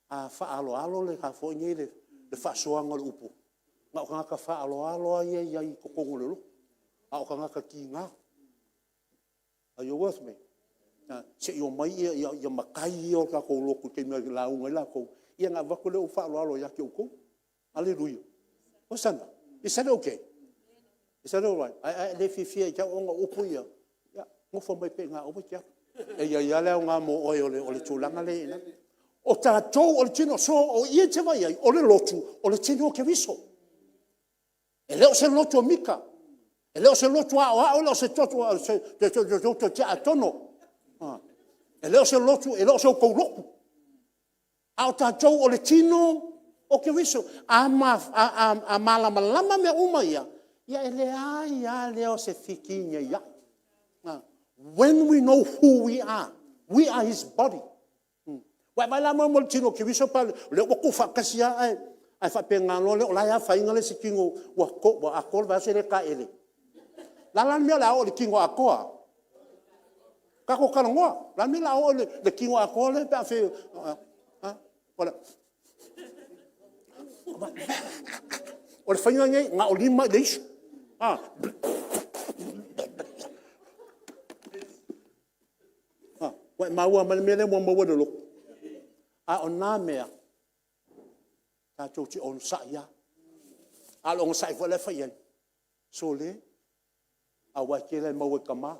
a faaaloalo le faasoaga o le upu, na o tagata faaaloalo lava ia e i ai i totonu o le lotu, a o tagata tiga. Are you with me? Se i omai matai ia o le tatou lotu i le taimi e lauga ai latou, ia ona avatu lea o le faaaloalo ia te outou. Aleluia. Hosanna. Is that okay? Is that alright? A e le fiafia ia te au ona o upu ia, ia nofo mai pea i ina aua e te alu. E i ai lava le aoga mo oe o le tulaga lea i ina. O tatou o le tino, so o i e te vaai i ai, o le lotu, o le tino o Keriso. E le o se lotu a Mika, e le o se lotu aoao, e le o se lotu a tiakono, e le o se lotu, e le o so outou lotu, a o tatou o le tino o Keriso. A malamalama mea uma ia, ia e leai lava lea o se fetineiai. When we know who we are, we are his body. Ua e vaai la i le tino o Keriso o lea ua tuufaatasi lava ae faapena loa lea o la e afaina le isi tino ua atoa le vaiaso e le taele. O le a la le mea o le a oo i le tino atoa? Tatou talanoa, o le a le mea o le a oo i le tino atoa lea pe a O le faiga lenei, na o lima i le isu. A, ua e maua mai le mea lea ua maua e le lotu? A o na mea, tatou te onosai lava. A o le onosai foi la e fai i ai? Sole, aua e tele lava ina maua i tama.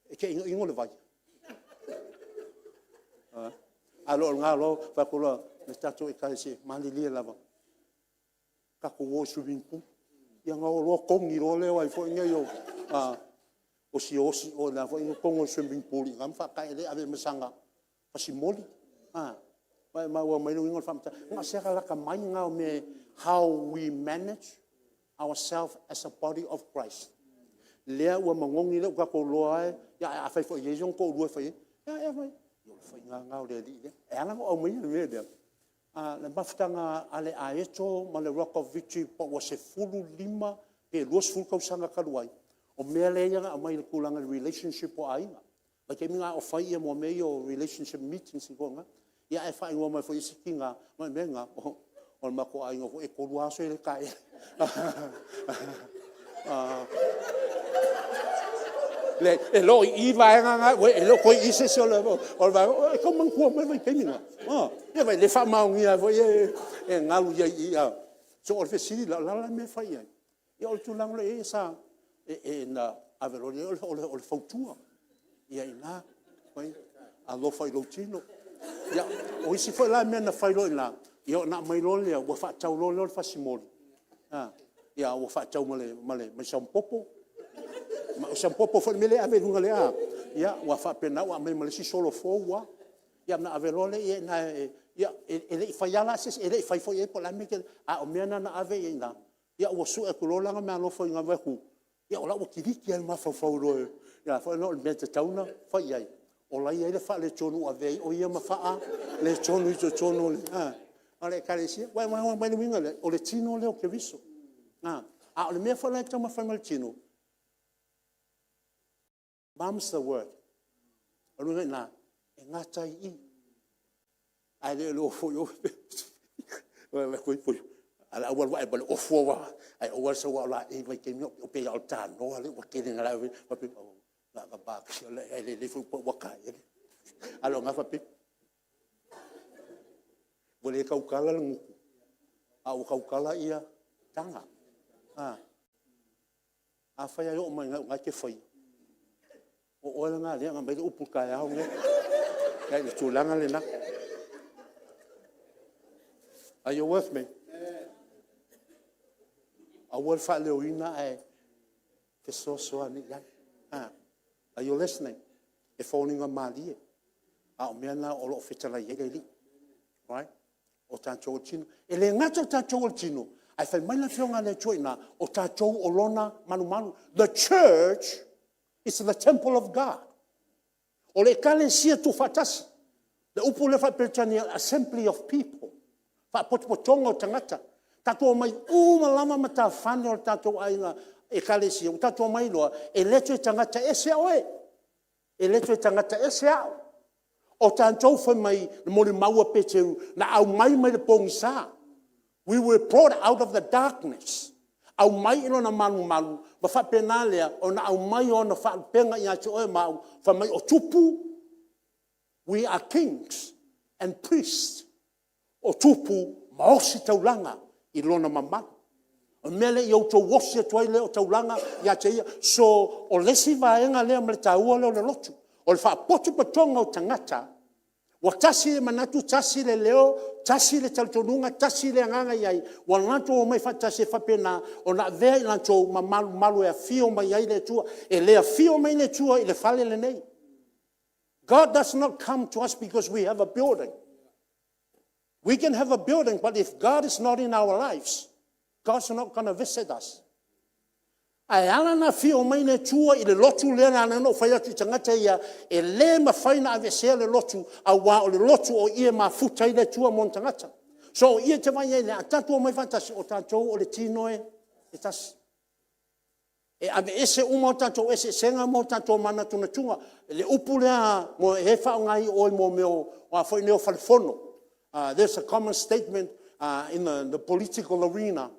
E te inoino le vai, a o lena loa fai atu loa le tatou Ekalesia, malilie lava, tatou o i le swimming pool. Ia ona o loa togi loa lea o ai foi nei o Siaosi i le a foi le totonu o le swimming pool i ina ma faataele ave ai ma saga fasimoli. Ua e maua mai le uiga o le faamatalaga? Na o se latalata mai lena o mea how we manage ourselves as a body of Christ. Lea ua manogi lea ua tatou iloa ai, ae afai foi e i ai sona toalua e fai ai, ia o le faiga lava lena o le alii lea. E ala ona ou aumaia le mea lea, o le mafutaga a le Aeto ma le Rock of Victory po ua 15 pe 20 tausaga talu ai, o mea ia na aumai i le tulaga o le relationship o aiga. O le vaitaimi lena o fai mea ia o relationship meetings ae faaigoa mai foi e isi tina, o le mea lena, o le matou aiga foi e 3 lava aso e le taele. E le o i i le vaega lena, e le o toe i i se isi o le vaega. E tau manatua mai le vaitaimi lena? Ia vaai o lea e faamaonia ai foi e galu i ai i i. So, o le fesili la, o le a la le mea e fai i ai? Ia o le tulaga lea i ai sa ave loa lea o le fautua i ai i ina, alofa i lou tino. Ia, o isi foi la mea na fai loa i ina, ia ona aumai loa lea ua faatau loa lea o le fasimoli, ua faatau ma le saomapopo. O le saomapopo foi le mea lea e ave i luga lea a? Ia ua faapena ua aumai ma le isi solo fou lava, ia ona ave loa lea i ai i ina. E le i faia lava la se isi, e le i fai foi i ai po o le a le mea. A o mea na na ave i ai i ina, ia ua sue atu loa la na meaalofa i ina, vaai atu, ia o la e ua kiliki lava le mafaufau loa i a foi la o le mea e tatau ona fai i ai, o la e i ai le faaletonu ua avea ai o ia ma faaletonu i totonu o le Ekalesia. Ua e maua mai le uiga lea? O le tino lea o Keriso. A o le mea foi la e taumafai mai e le tino, mum's the word. O lona uiga i ina, e gata ai i i, ae le o le o foi a o la e ua alu ae ma le ofu ae aua le sau a o laei i le vaitaimi lea, pei lava o le tanoa lea ua tele ina ae lelei foi ua taeele. A o lena faapea, ua le tautala le gutu a ua tautala taga. Afai lava e oo mai i ina o lena e te faia, o oe lena o lea na aumai le upu i le taeao lenei i le tulaga lena. Are you with me? Aua le faaleoina ae fesoasoani i ai. Are you listening? E foliga malie, a o mea na o lo o fetalai i ai le Alii. Alright? O tatou o le tino. E le gata o tatou o le tino, ae fai mai le Afioga a le Atua i ina, o tatou o lona malumalu. The church is the temple of God. O le Ekalesia tuufaatasi, le upu lea faa-Peretania o le assembly of people, faapotopotoga o tagata. Tatou omai uma lava matafale o le tatou aiga Ekalesia, ua tatou omai loa, e le toe tagata ese oe, e le toe tagata ese au. O tatou fai mai na molimau a Peteru, na aumai mai le pogisa. We were brought out of the darkness. Aumai i lona malumalu ma faapena lea ona aumai o ana faalupega ia te oe ma au, fai mai o tupu, we are kings and priests. O tupu ma ositaulaga i lona mamalu. O le mea lea ia outou osi atu ai lea o taulaga ia te Ia. So, o le isi vaega lea ma le taua lea o le lotu, o le faapotopotoga o tagata ua tasi le manatu, tasi le leo, tasi le talitonuga, tasi le agaga e i ai, ua latou omai faatasi e faapena ona avea i latou ma malumalu e afio mai ai le Atua. E le afio mai le Atua i le fale lenei. God does not come to us because we have a building. We can have a building, but if God is not in our lives, God's not going to visit us. Ae ala ona afio mai le Atua i le lotu lea na ala ai ona ou fai atu i tagata ia, e le mafai ona aveesea le lotu, aua o le lotu o i e mafuta ai le Atua ma ona tagata. So o i e te vaai ai nei, a tatou omai faatasi, o tatou o le tino e tasi. E aveese uma o tatou eseesega ma o tatou manatunatuga. Le upu lea e faaaoga i o i mea o fale fono. There's a common statement in the political arena.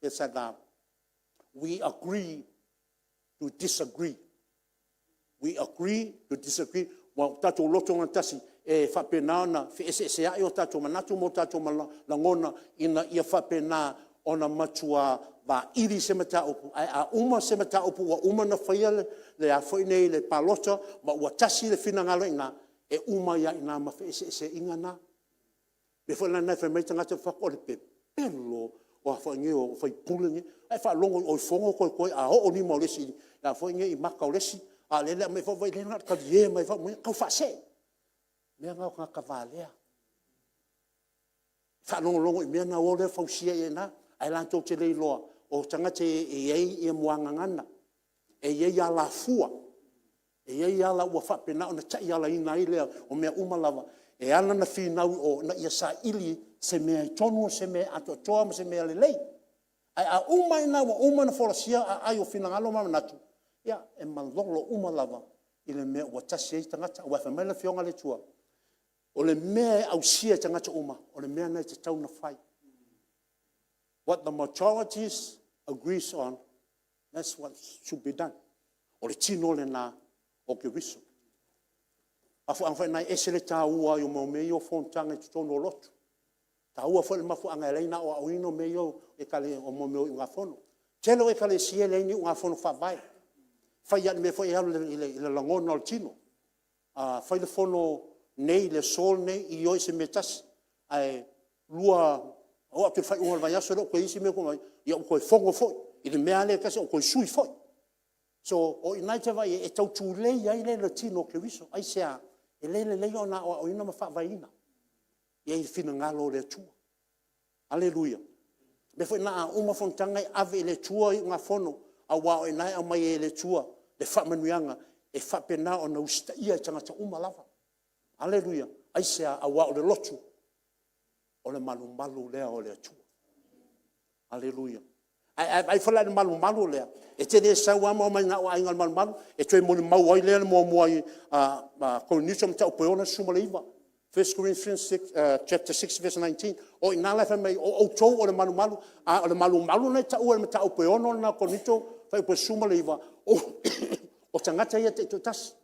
It's like we agree to disagree. We agree to disagree. Ua tatou loto gatasi e faapena ona feeseeseai o tatou manatu ma o tatou lagona ina ia faapena ona matua vaili se mataupu, ae a uma se mataupu ua uma ona faia le palota ma ua tasi le finagalo i ina, e uma ai lava i ina ma feeseeseaiga na. O le mea foi lena e fai mai ai tagata ma fai atu, o le pepelo o sui usufono nei. A e faalogo i o i fono toetoe a oo lima o le isi i mata o le isi, a o lea e aumai foi, vaai la e na o le talie mai lava, taufaasee. O mea na o tagata valea. Faalogologo i mea ona o lea fausia ai i ina, ae latou te le iloa o tagata e i ai muagagana, e i ai alafua, e i ai ala ua faapena ona taialaina ai lea o mea uma lava e ala ona finau i o ina ia saili se mea tonu, se mea atoatoa ma se mea lelei. Ae a uma lava ina ua uma ona folasia aai o finagalo ma manatu, ia e malolo uma lava i le mea ua tasi ai tagata. Aua fai mai le Afioga a le Atua, o le mea e ausia e tagata uma, o le mea lena e tatau ona fai. What the majority agrees on, that's what should be done. O le tino lena o Keriso. O le mafuaaga foi lena e ese le taua ai o mea ia o fonotaga i totonu o lotu. E taua foi le mafuaaga e ala ai ona aoaoina mea ia o iugafono. O le tele o ekalesia e leai ni iugafono faavae, e fai lava i le mea foi lea e alu i le lagona o le tino. A fai le fono nei i le aso lenei, ioe i se mea e tasi, ae oo atu i le faaiuga o le vaiaso e le o toe i ai se mea o totoe, ia ua toe fono foi i le mea lava lea e tasi a ua toe sui foi. So, o i ina e te vaai ai e tau tulei ai le tino o Keriso. Aisea? E le lelei ona aoaoina ma faavaeina i ai i le finagalo o le Atua. Aleluia! O le mea foi lena a uma fonotaga e ave i le Atua iugafono aua o i ina e aumai ai e le Atua le faamanuiaga e faapena ona usitaia e tagata uma lava. Aleluia! Aisea? Aua o le lotu o le malumalu lea o le Atua. Aleluia! Ae a e vaai foi la i le malumalu lea, e te le sau lava ma omai na o Aiga o le Malumalu, e toe molimau ai lea le muamua i Korinito Mataupu e 6, 19. 1 Corinthians 6:19, o i ina la e fai mai ai, o outou o le malumalu, a o le malumalu lena e taua i le mataupu e 6 lena a Korinito fuaiupu e 19, o tagata ia taitoatasi.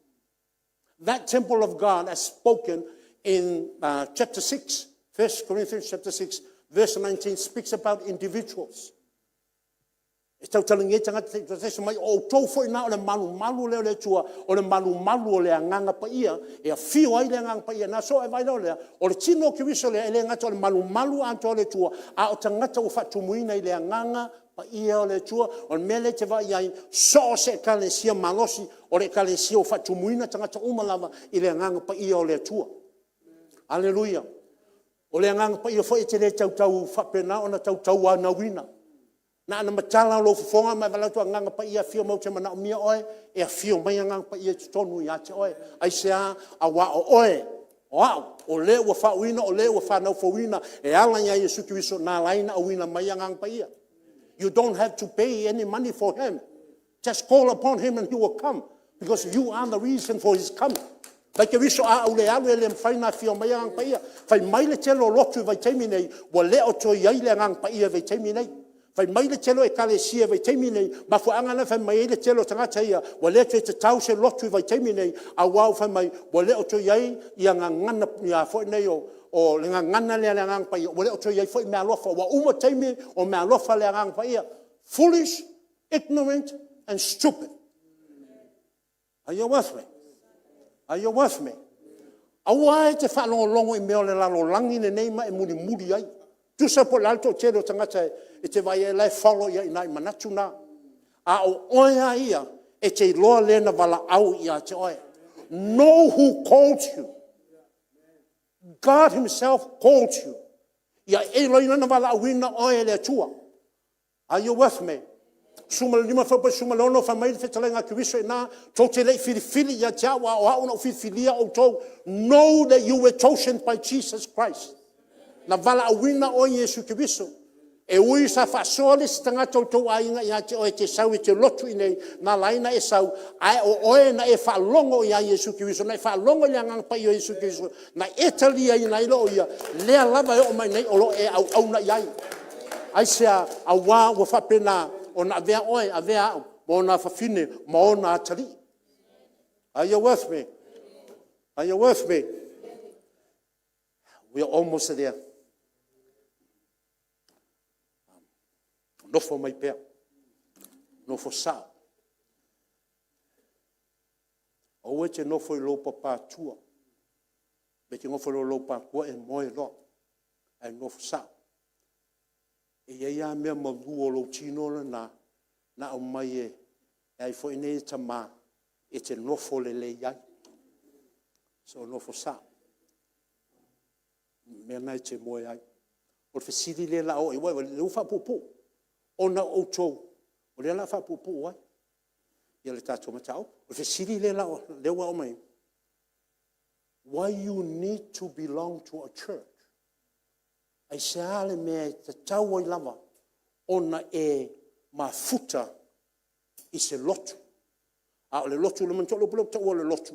That temple of God has spoken in chapter 6, 1 Corinthians chapter 6 verse 19 speaks about individuals. E tautalagia ai tagata taitoatasi, fai mai o outou foi na o le malumalu lea o le Atua, o le malumalu o le Agaga Paia, e afio ai le Agaga Paia i ina. So ona e vaai loa lea, o le tino o Keriso lea, e le gata o le malumalu atoa o le Atua, a o tagata ua faatumuina i le Agaga Paia o le Atua. O le mea lea e te vaai ai, so o se Ekalesia malosi, o le Ekalesia ua faatumuina tagata uma lava i le Agaga Paia o le Atua. Aleluia! O le Agaga Paia foi e te le tautau faapena ona tau tauanauina. Na ona matala lava o lou fofoga ma e vaai atu, Agaga Paia afio mai ou te manaomia oe, e afio mai Agaga Paia i totonu ia te oe. Aisea? Aua o oe, o au, o le ua faauuina, o le ua fanau fouina e ala ia Iesu Keriso na ala ai ona auina mai Agaga Paia. You don't have to pay any money for him. Just call upon him and he will come because you are the reason for his coming. Mai Keriso a ou le alu e le mafai ona afio mai Agaga Paia. Fai mai le tele o lotu i le vaitaimi lenei, ua le o toe i ai le Agaga Paia i le vaitaimi lenei. Fai mai le tele o Ekalesia i le vaitaimi lenei, o le mafuaaga lena e fai mai ai le tele o tagata ia ua le toe tatau se lotu i le vaitaimi lenei, aua ua fai mai ua le o toe i ai ia gagana foi nei o le gagana lea a le Agaga Paia, ua le o toe i ai foi meaalofa, ua uma taimi o meaalofa a le Agaga Paia. Foolish, ignorant and stupid. Are you with me? Are you with me? Aua e te faalogologo i mea o le lalolagi lenei ma e mulimuli ai. Tusa po o le a le toatele o tagata e te vaai i ai o la e follow i ai i ina i manatu na. A o oe lava ia, e te iloa le na valaau ia te oe. Know who called you. God himself called you. Ia e iloaina na valaauina oe e le Atua. Are you with me? 15 fuaiupu 16 fai mai le fetalaiga a Keriso i ina, tou te le i filifili ia te au, a o au na ou filifilia outou. Know that you were chosen by Jesus Christ. Na valaauina oe e Iesu Keriso. E ui sa faasoa le isi tagata o le tou aiga ia te oe e te sau e te lotu i inei na ala ai ona e sau, ae o oe na e faalogo ia Iesu Keriso, na e faalogo i le Agaga Paia o Iesu Keriso na e taliaina ai loa o Ia, lea lava e oo mai nei o lo o e auauna i ai. Aisea? Aua ua faapena ona avea oe avea au ma ona afafine ma ona atalii. Are you with me? Are you with me? We are almost there. Nofo mai pea, nofo sao. Aua e te nofo i lou papatua, e te nofo loa i lou patua e moe loa, ae nofo sao. E i ai lava mea malu o lou tino lena na aumai e ai foi nei e tama e te nofo lelei ai. So nofo sao, o le mea lena e te moe ai. O le fesili lea o le a oo i ai, aua o lea ua faapuupuu, ona o outou o lea o le a faapuupuu ai le tatou mataupu. O le fesili lea ua oo mai ai, why you need to belong to a church? Aisea le mea e tatau ai lava ona e mafuta i se lotu? A o le lotu, manatua le upu lea ou te taua o le lotu,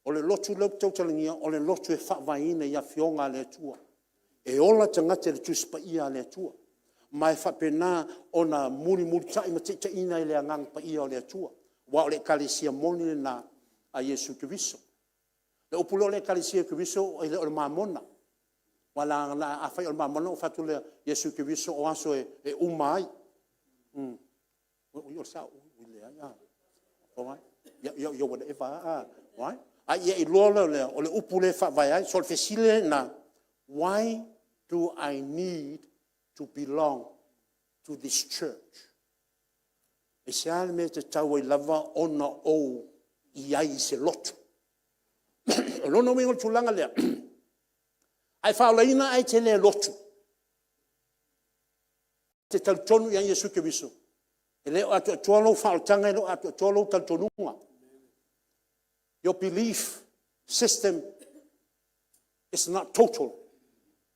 o le lotu lea ou te tautalagia, o le lotu e faavaeina i Afioga a le Atua. E ola tagata i le Tusi Paia a le Atua, ma e faapena ona mulimulitai ma taitaiina e le Agaga Paia o le Atua, aua o le Ekalesia moni lena a Iesu Keriso. O le upu lea o le Ekalesia a Keriso e le o le mamona, aua afai o le mamona ona ou fai atu lea, Iesu Keriso o aso e uma ai. Ia whatever lava, a ia iloa loa lea, o le upu lea e faavae ai. So o le fesili lena, why do I need to belong to this church? Aisea le mea e tatau ai lava ona ou i ai i se lotu? O lona uiga o le tulaga lea, a e faaolaina ae e te le lotu, e te talitonu ia Iesu Keriso, e le o atoatoa lou faaolataga e le o atoatoa lou talitonuga. Your belief system is not total,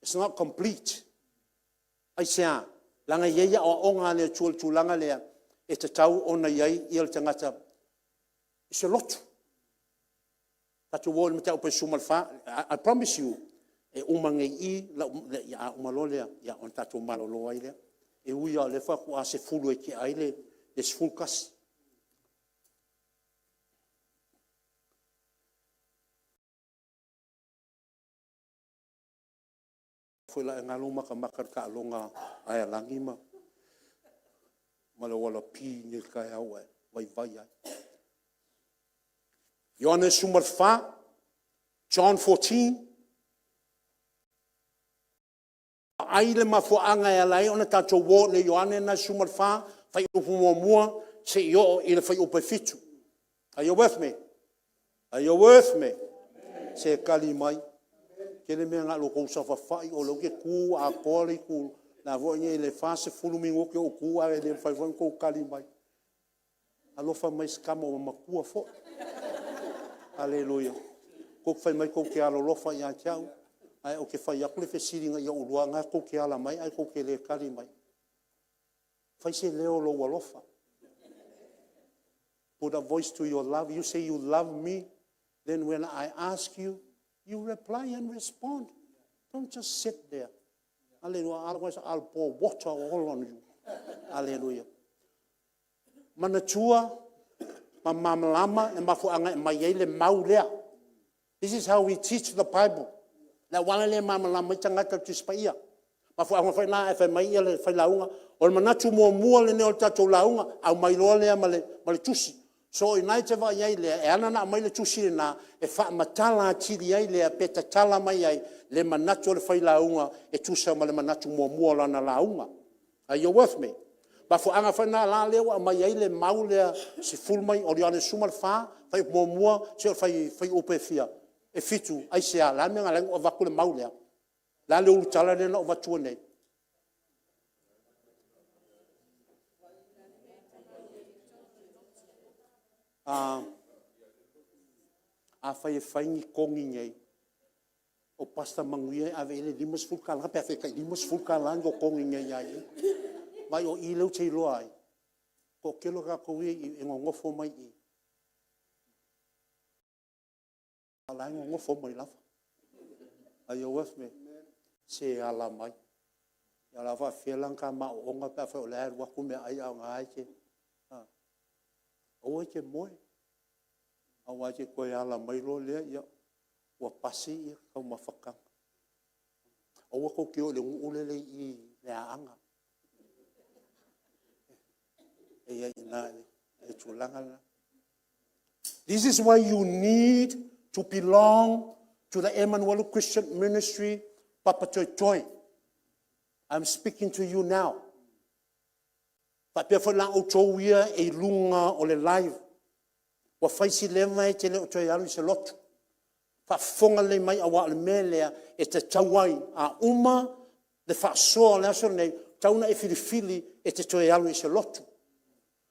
is not complete. Aisea? Leaga e i ai aoaoga a le Atua i le tulaga lea, e tatau ona i ai le tagata i se lotu. Tatou o i le mataupu e 14, I promise you, e uma nei i i lau, a uma loa lea, ona tatou malolo ai lea. E ui lava o lea faatoa 10 e tea ai le 11. Foi la e galo ou matamata i le taaloga a Airlagi ma le Ualapī i le taeao ua e vaivai ai. Ioane 14, John 14, vaai le mafuaaga e ala ai ona tatou o i le Ioane lena 14, fuaiupu 1 seia oo i le fuaiupu 7. Are you with me? Are you with me? Se tali mai. E tele mea na o le tou saofafai o lea ou te tu atoa le 40 minute o ou tu ae le mafai foi ona outou tali mai. Alofa mai i si tama ua matua foi. Aleluia. Tou te fai mai tou te alolofa ia te au, ae ou te fai atu le fesili ina ia ou iloa o lena tou te ala mai ae tou te le tali mai. Fai se leo o lou alofa. Put a voice to your love. You say you love me. Then when I ask you, you reply and respond. Don't just sit there. Hallelujah. Otherwise, I'll pour water all on you. Hallelujah. Manatua ma malamalama le mafuaaga e aumai ai le mau lea. This is how we teach the Bible. O le auala lea e malamalama ai tagata i le Tusi Paia. O le mafuaaga foi lena a fai mai le failauga, o le manatu muamua lenei o le tatou lauga, aumai loa lea ma le tusi. So o i ina e te vaai ai lea, e ala ona aumai le tusi lena, e faamatala atili ai lea pe tatala mai ai le manatu o le failauga e tusa ma le manatu muamua o lana lauga. Are you with me? Mafuaaga foi lena la lea ua aumai ai le mau lea o Ioane 14, fuaiupu 1 seia oo i le fuaiupu e fia? E 7. Aisea? O le a le mea na ala ai ona ou avatu le mau lea? O le a le ulutala lea na ou avatua nei? Afai e fai ni togi nei, o Pastor Manuia e ave i ai le $50 pe afai e tai $50 ni totogi na ia ia. Vaai o i lea ou te iloa ai, toatele o tatou ia e nonofo mai i i, a o la e nonofo mai lava. Are you with me? Se ala mai. O le a faapefea la ona ta aooga pe afai o la e alu atu meaai a o lena e te… Aua e te moe, aua e te toe ala mai loa lea, ua pasi le taumafataga. Aua tou te o i le nuu lea e i i le Aana, e i ai i ina i le tulaga lena. This is why you need to belong to the Emmanuel Christian Ministry Papatoetoe. I'm speaking to you now. Faapea foi la outou ia e i luga o le live, ua fai si leva e te le o toe alu i se lotu. Faafofoga lelei mai aua o le mea lea e tatau ai. A uma le faasoa o le aso lenei, e tatau ona e filifili e te toe alu i se lotu.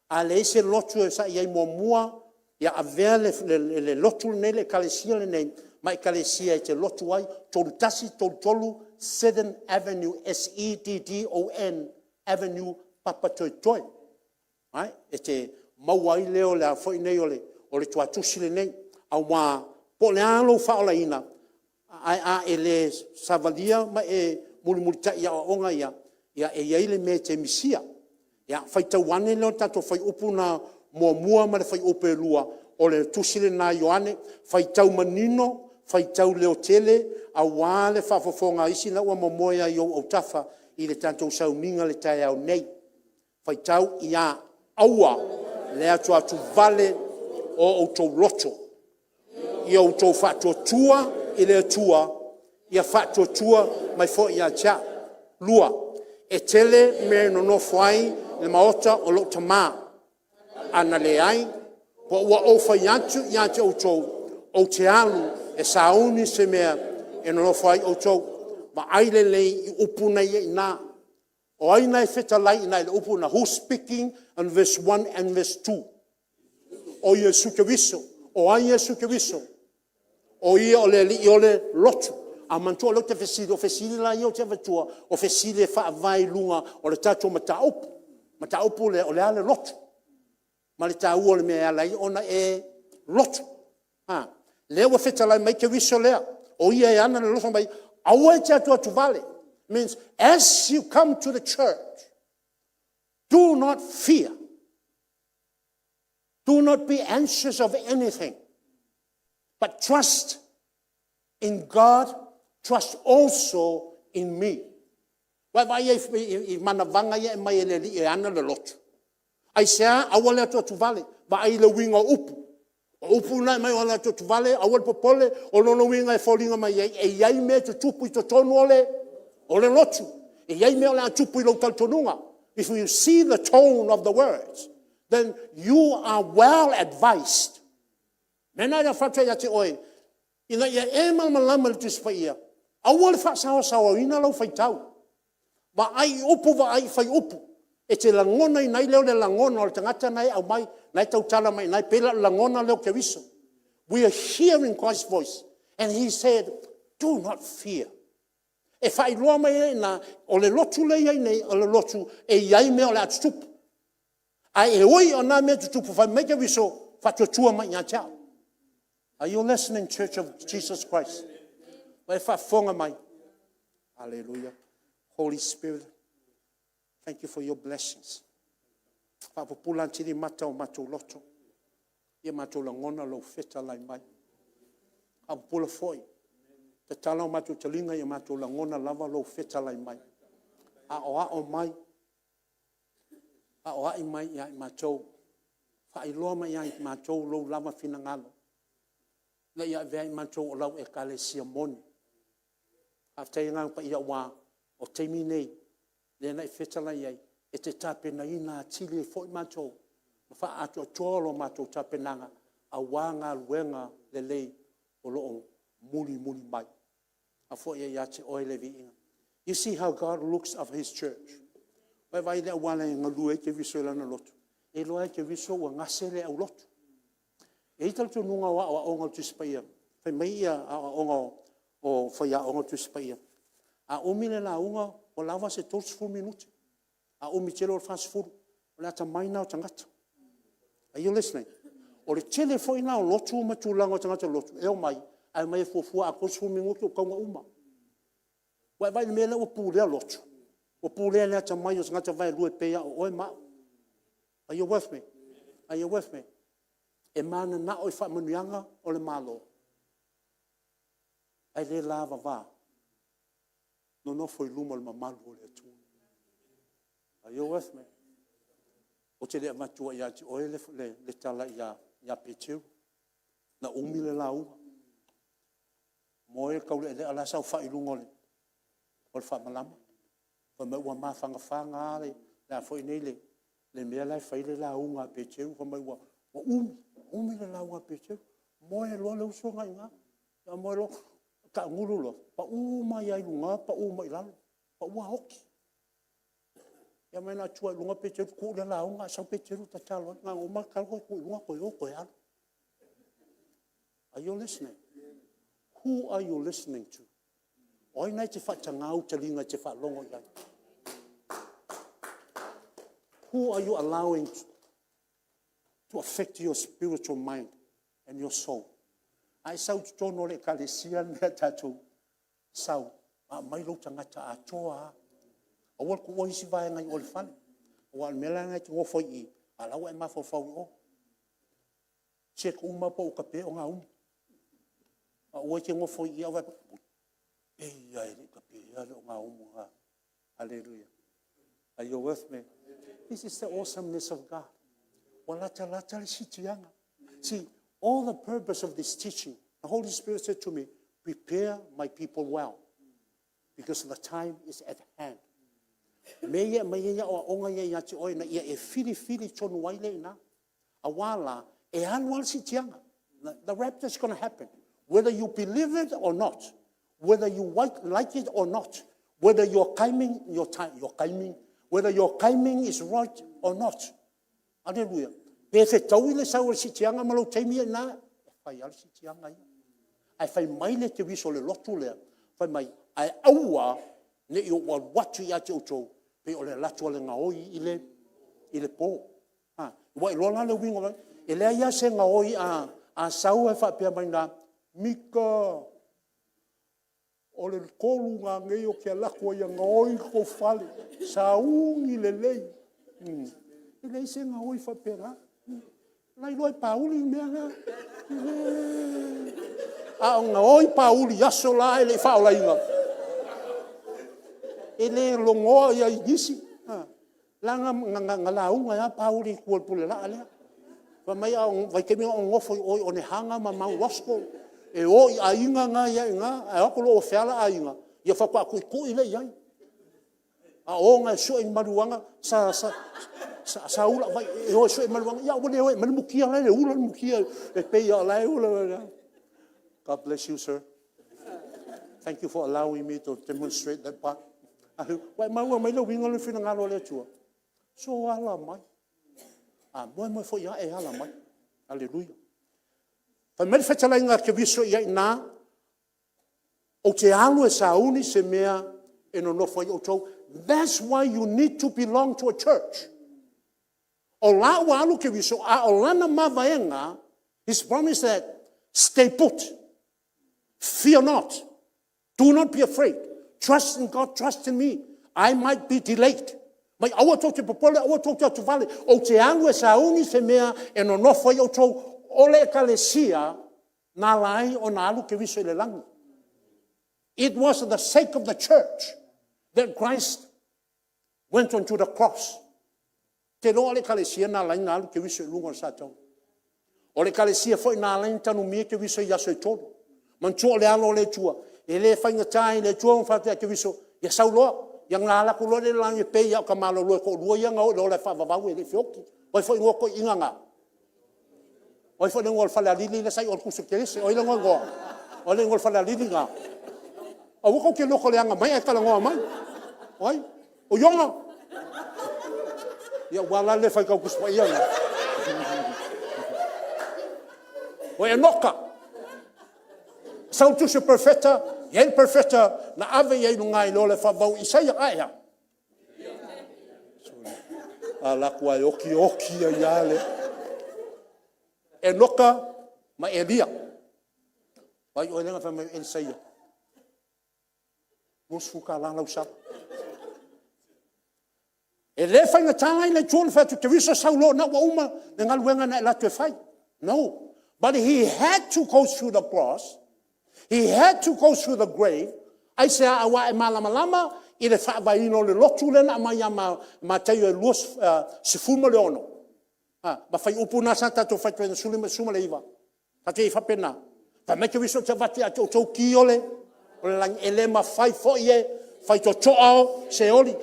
A leai se lotu e sa e i ai muamua, ia avea le lotu lenei, le ekalesia lenei ma ekalesia e te lotu ai, 3133 Seddon Avenue, S E D D O N Avenue, Papatoetoe. Alright? E te maua ai lea o le a foi nei o le tuatusi lenei, aua po o le a lou faaolaina, ae a e le savalia ma e mulimulitai i aoaoga ia, ia e i ai le mea e te misia. Ia faitau ane lea o le tatou fuaiupu lena 1 ma le fuaiupu 2 o le tusi lena a Ioane, faitau manino, faitau leotele aua le faafofoga a isi la ua momoe lava i ou autafa i le tatou sauniga i le taeao nei. Faitau ia, aua le atuatu vale o outou loto, ia outou faatuatua i le Atua, ia faatuatua mai foi ia te au. 2, e tele mea e nonofo ai le maota o lou Tama, a na leai, pe ua ou fai atu ia te outou, ou te alu e sauni se mea e nonofo ai outou. Vaai lelei i upu na e i ina. O ai na e fetalai i ina i le upu lena? Who speaking in verse 1 and verse 2? O Iesu Keriso. O ai Iesu Keriso? O Ia o le Alii o le lotu. A manatua o lea ou te fesili, o fesili la ia ou te avatua, o fesili e faavae i luga o le tatou mataupu. O le mataupu lea, o le a le lotu? Ma le taua o le mea e ala ai ona e lotu. A, lea ua fetalai mai Keriso lea, o Ia e ana le lotu, fai mai, aua e te atuatu vale. Means as you come to the church, do not fear. Do not be anxious of anything, but trust in God, trust also in me. Vaavaai i manavaga ia e aumai e le Alii e ana le lotu. Aisea? Aua le atuatu vale. Vaai i le uiga o upu. O upu na e aumai aua le atuatu vale, aua le popole, o lona uiga e foliga mai ai, e i ai mea e tutupu i totonu o le lotu. E i ai mea o le a tupu i lou talitonuga. If you see the tone of the words, then you are well advised. O le mea lena e avatu ai ia te oe, ina ia e malamalama i le Tusi Paia, aua le faasaosaoaina lau faitau. Vaai i upu vaai i fuaiupu, e te lagonaina ai lea o le lagona o le tagata lena e aumai, lena e tautala mai i ina, e pei la o le lagona lea o Keriso. We are hearing Christ voice and he said, do not fear. E faailoa mai ai i ina, o le lotu lea e i ai nei, o le lotu e i ai mea o le a tutupu. Ae ui o na mea e tutupu, fai mai Keriso, faatuatua mai ia te au. Are you listening, Church of Jesus Christ? Ua e faafofoga mai? Hallelujah. Holy Spirit, thank you for your blessings. Faapupula atili mata o matou loto, ia matou lagona lou fetalai mai. Faapupula foi, tatala o matou taliga ia matou lagona lava lou fetalai mai. Aoao mai, aoai mai ia i matou, faailoa mai ia i matou lou lava finagalo, ina ia avea i matou o lau ekalesia moni. Faafetai Agaga Paia aua o taimi nei lea na e fetalai ai, e te tapenaina atili ai foi matou ma faaatoatoa la matou tapenaga aua galuega lelei o lo o mulimuli mai. Faafoi ai ia te oe le viiga. You see how God looks of his church. Vaai i le auala e galue ai Keriso i lana lotu. E iloa lava e Keriso ua gase le aulotu. E i ai talitonuga o aoaoga o le Tusi Paia, fai mai aoaoga o faiaoga o le Tusi Paia, a umi le lauga ua lava se 30 minute, a umi tele o le 40. O le atamai lena o tagata. Are you listening? O le tele foi la o lotu ma tulaga o tagata lotu e omai, ae omai e fuafua a 30 minute ua tatau ona uma. Ua e vaai i le mea lea ua pulea lotu? Ua pulea e le atamai o tagata vaelua e pei lava o oe ma au. Are you with me? Are you with me? E mananao i faamanuiaga o le Malo, ae le lavava nonofo i luma o le mamalu o le atunuu. Are you with me? Ou te le avatua ia te oe le tala ia Peteru, na umi le lauga, moe le taulealea la e saofai i luga o le faamalama, fai mai ua mafanafana lava le mea la e fai ai le lauga a Peteru, fai mai ua umi, umi le lauga a Peteru. Moe loa le uso lena i ina, moe loa taagulu loa, pau mai lava i luga pau mai i lalo, pau a oti. Ia na tuu lava i luga Peteru tuu le lauga ae sau Peteru tatalo atu, na ona uma lava tatalo toe tuu i luga toe o toe alu. Are you listening? Who are you listening to? O ai lena e te faataga ou taliga e te faalogo i ai? Who are you allowing to affect your spiritual mind and your soul? A e sau i totonu o le ekalesia lenei a tatou, sau, aumai lou tagata atoa lava. Aua le tuua isi vaega i o i le fale, aua o le mea la lena e te nofo ai i i, a o la e ua e mafaufau i o. Check uma lava po o ua tape ogaumu. Aua e te nofo i i ae vaai atu, ei lava e le i tapeina le ogaumu lena. Aleluia. Are you with me? This is the awesomeness of God. Ua latalata le siitiaga. See, all the purpose of this teaching, the Holy Spirit said to me, prepare my people well, because the time is at hand. Mea ia e aumai ai aoaoga ia ia te oe ina ia e filifili tonu ai lea i ina. Aua la, e alu lava le siitiaga. The rapture is going to happen, whether you believe it or not, whether you like it or not, whether your timing, whether your timing is right or not. Aleluia. Pe fetaui le sau o le siitiaga ma lou taimi ia i ina, e fai lava le siitiaga ia. Ae fai mai le Keriso o le lotu lea, fai mai, ae aua ne i ou alu atu ia te outou pei o le alu atu a le gaoi i le po. Ua e iloa la le uiga o le mea lea? E leai lava se gaoi a sau ae faapea mai ina, Mika, o le 3 na nei ou te alu atu ai e gaoi lo tou fale, sauni lelei. E leai se gaoi faapena. O la e iloa e Pauli le mea lena. A o gaoi Pauli i aso la ae le i faaolaina, e le logoa i nisi. Leaga na lauga ai lava Pauli i tua i le Pulelaa lea. Fai mai o le vaitaimi lena o nonofo i o i Onehaga ma Mount Roskill, e o i aiga na e i ai i ina, ae o atu loa feala aiga, ia faatoa tuitui lea i ai. A o o la e sue ni maruana, sa ula, e o e sue maruana, ia aua le o e aumai le mutia la e ula le mutia e pei lava o la e ula. God bless you sir. Thank you for allowing me to demonstrate that part. Ua e maua mai le uiga o le finagalo o le Atua? So ala mai. A moemoe foi lava e ala mai. Aleluia. Fai mai le fetalaiga a Keriso i ai i ina, ou te alu e sauni se mea e nonofo ai outou. That's why you need to belong to a church. O la ua alu Keriso, a o lana mavaega, his promise that stay put, fear not, do not be afraid, trust in God, trust in me, I might be delayed. Mai aua tou te popole aua tou te atuvale, ou te alu e sauni se mea e nonofo ai outou. O le ekalesia na ala ai ona alu Keriso i le lagi. It was the sake of the church that Christ went onto the cross. Ou te iloa o le ekalesia na ala ai ona alu Keriso i luga o le sataua. O le ekalesia foi na ala ai ona tanumia Keriso i aso e tolu. Manatua o le alo o le Atua, e le faigata i le Atua ona fai atu ia Keriso, ia sau loa, ia ona alu atu loa lea i le lagi e pei lava o tama laloa e toalua ia na o i le ola faavavau e le i feoti. O ai foi le igoa o toeaiina na? O ai foi le igoa o le Falealili lea sa i o i le Tusi o Kerese? O ai lona igoa? O ai le igoa o le Falealili lena? Aua tou te loto leaga mai ae talanoa mai. O ai? O Iona? Ia ua la le le faitau Tusi Paia lena. O Enoka. Sau le tusi o Perofeta, E i ai le perofeta na ave i ai i luga i le ola e faavavau, o Isaia, ae a? Alu atu lava e oti, oti ai lava le Enoka ma Elia. O ai oe lea na fai mai ai o Elisaia? $20 lau sala. E le faigata la i le Atua ona fai atu, Keriso sau loa o lena ua uma le galuega na e alu atu e fai. No, but he had to go through the cross, he had to go through the grave. Aisea? Aua e malamalama i le faavaeina o le lotu lea na aumai ia Mataio 16, ma fuaiupu na sa tatou faitauina 18, tatou te i ai faapena. Fai mai Keriso ou te avatu ia te outou ki o le lagi, e le mafai foi e faitotoa o Seoli.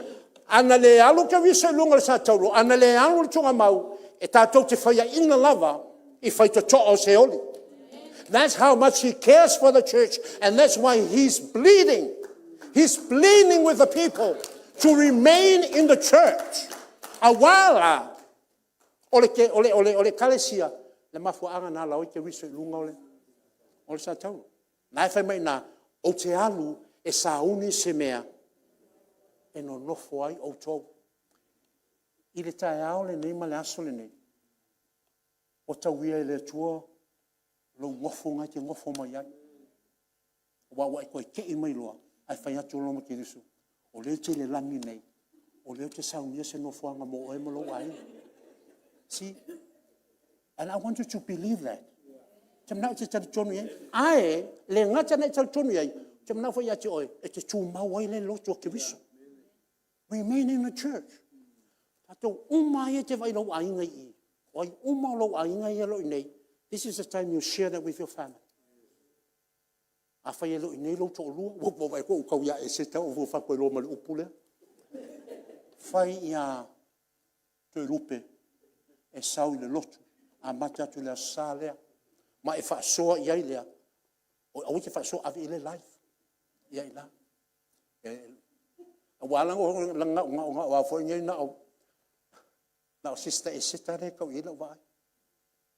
A na le alu Keriso i luga o le satauro, a na le alu i le tuugamau, e tatou te faiaina lava i faitotoa o Seoli. That's how much he cares for the church and that's why he's pleading. He's pleading with the people to remain in the church. Aua la, o le ekalesia le mafuaaga na ala ai Keriso i luga o le satauro. O lena e fai mai i ina, ou te alu e sauni se mea e nonofo ai outou. I le taeao lenei ma le aso lenei, ua tauia e le Atua lou nofo lena e te nofo mai ai, aua ua e toe tei mai loa ae fai atu loa ma Keriso, o lea e te i le lagi nei, o lea ou te saunia se nofoaga mo oe ma lou aiga. See, and I want you to believe that. Ou te manao e te talitonu i ai. Ae le gata ina e talitonu i ai, ou te manao foi ia te oe, e te tumau ai le lotu a Keriso. Remain in the church. O tatou uma lava ia e te vaai i lou aiga i i, o ai uma o lou aiga ia o lo o i inei, this is the time you share that with your family. Afai e le o i inei lou toalua, ua ou vaai atu ua ou tau ia Eseta ua ou fai loa ma le upu lea. Fai ia Toelupe e sau i le lotu amata atu i le Aso Sa lea, ma e faasoa i ai lea, aua e te faasoa, ave i ai le live i ina. Ua ala ona o au foi nei na o sister Eseta lea e tau i ai lau vaai.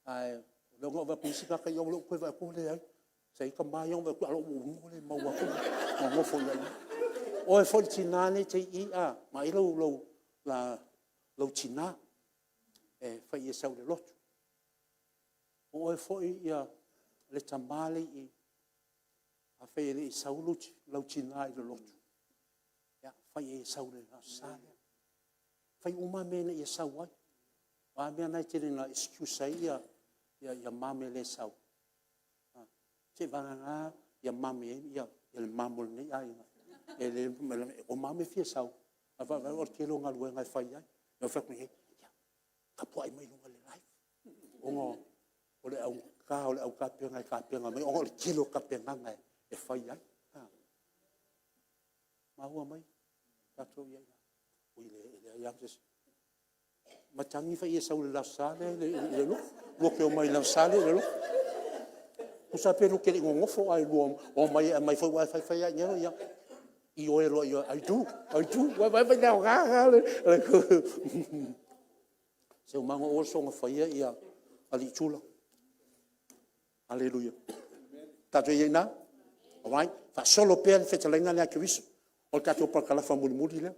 Ae o lea na ou vaai atu i isi tagata, ia o lea ua ou toe vaai atu ua leai. Sa i ai le tama ia ona ou vaai atu lea ua uma ua le maua atu o nonofo i ina. O oe foi le tina lea e te i i, vaai lou tina e fai e sau i le lotu. O oe foi le tama lea e i i, afai e le i sau lau tina i le lotu, ia fai i ai e sau i le Aso Sa lea. Fai uma mea ina ia sau ai. O a mea na e tele ina excuse ai ia mom e le sau, seiavagana ia mom e i ai le mom o lenei aiga, o mom e fia sau, ae vaai o le tele o galuega e fai ai. Ou fai atu i ai, ia tapuai mai luga o le live, ona o le augata o le au tapena e tapena mai, ona o le tele o tapenaga e fai ai. Maua mai? Tatou i ai i ina. Ui e leai lava se isi. Matagi fai e sau i le Aso Sa lea i le lotu, lua te omai i le Aso Sa lea i le lotu. Tusa pe lua te le i nonofo ae lua omai e aumai foi, aua e fai fai lava, ia ioe loa i ai, I do, I do. Vaai le aoga lena. Seumanu aua le soona faia alii Tula. Aleluia. Tatou i ai i ina? Alright, faasolo pea le fetalaiga lea a Keriso. O le tatou parakalafa mulimuli lea.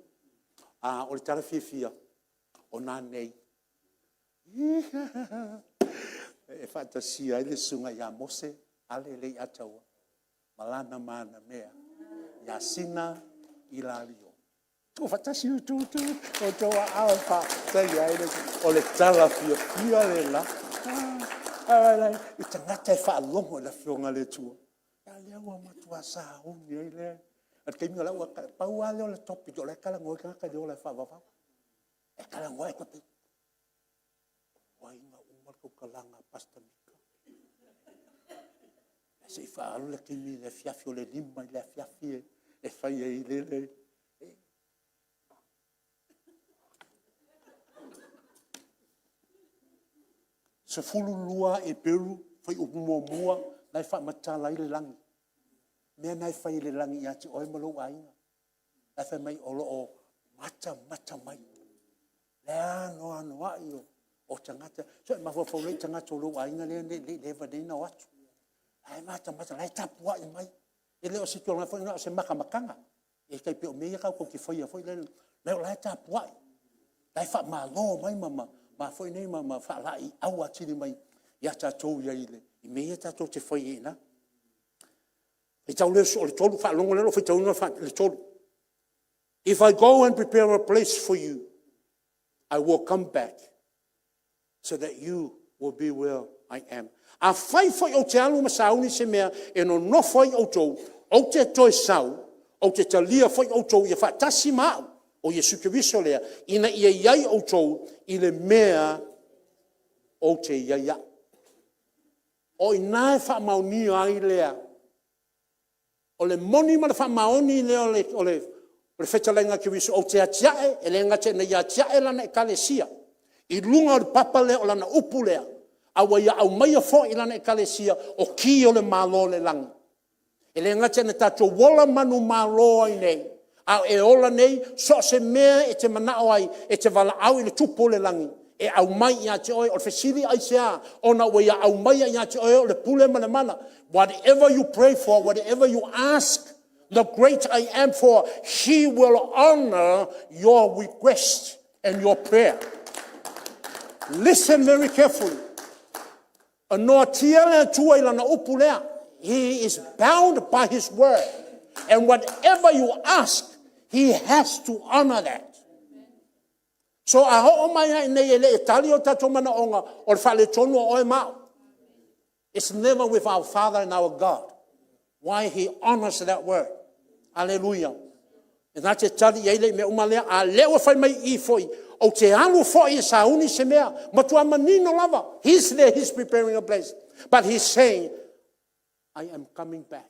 O le tala fiafia, o nanei e faatasia ai le susuga ia Mose Ale Leiataua ma lana manamea ia Sina Ilalio. Tuufaatasi outou aao e faafetaia ai le Atua. O le tala fiafia lena i tagata e faalogo i le Afioga a le Atua. A lea ua matua sauni ai lea. O le taimi o la e ua… pau lava lea o le topic o la e talanoa ai tagata i le ola e faavavau. E talanoa ae faapea, ua uma le tautalaga a Pastor Mika. Se i faaalu le taimi i le afiafi o le 5 i le afiafi e fai ai le… 12 Aperu fuaiupu 1 la e faamatala ai le lagi, mea na e fai e le lagi ia te oe ma lou aiga. La e fai mai o lo o matamata mai le anoanoai o tagata. Se i mafaufau lelei i tagata o lou aiga lea e le i leva nei ona o atu, la e matamata, la e tapuai mai. E le o se tulaga foi lea o se makamakaga. E tai pei o mea ia tatou te faia foi lele, o la e tapuai, o la e faamalo mai ma faalaeiau atili mai ia tatou i mea ia tatou te fai ai i ina. Faitau lea o le 3, faalogo lea o lou faitauina le 3. If I go and prepare a place for you, I will come back so that you will be where I am. Afai foi ou te alu ma sauni se mea e nonofo ai outou, ou te toe sau, ou te talia foi outou ia faatasi ma au, o Iesu Keriso lea, ina ia i ai outou i le mea ou te i ai au. O i ina e faamaonia ai lea. O le moni ma le faamaoni lea o le fetalaiga a Keriso, ou te atiae, e le gata ina ia atiae lana Ekalesia i luga o le papa lea o lana upu lea, a ua ia aumaia foi i lana Ekalesia o ki o le Malo o le Lagi. E le gata ina tatou ola manumalo ai nei, a e ola nei, so o se mea e te manao ai e te valaau i le Tupu o le lagi e aumai ia te oe. O le fesili, aisea? Ona ua ia aumaia ia te oe le pule ma le mana. Whatever you pray for, whatever you ask the great I am for, he will honor your request and your prayer. Listen very carefully. E noatia le Atua i lana upu lea. He is bound by his word. And whatever you ask, he has to honor that. So a oo mai lava i inei e le i tali o tatou manaoga, o le faaletonu o oe ma au. It's never with our Father and our God. Why he honors that word. Aleluia. E na te tali i ai le mea uma lea. A lea ua fai mai i i foi, ou te alu foi e sauni se mea. Matua manino lava. He's there, he's preparing a place. But he's saying, I am coming back.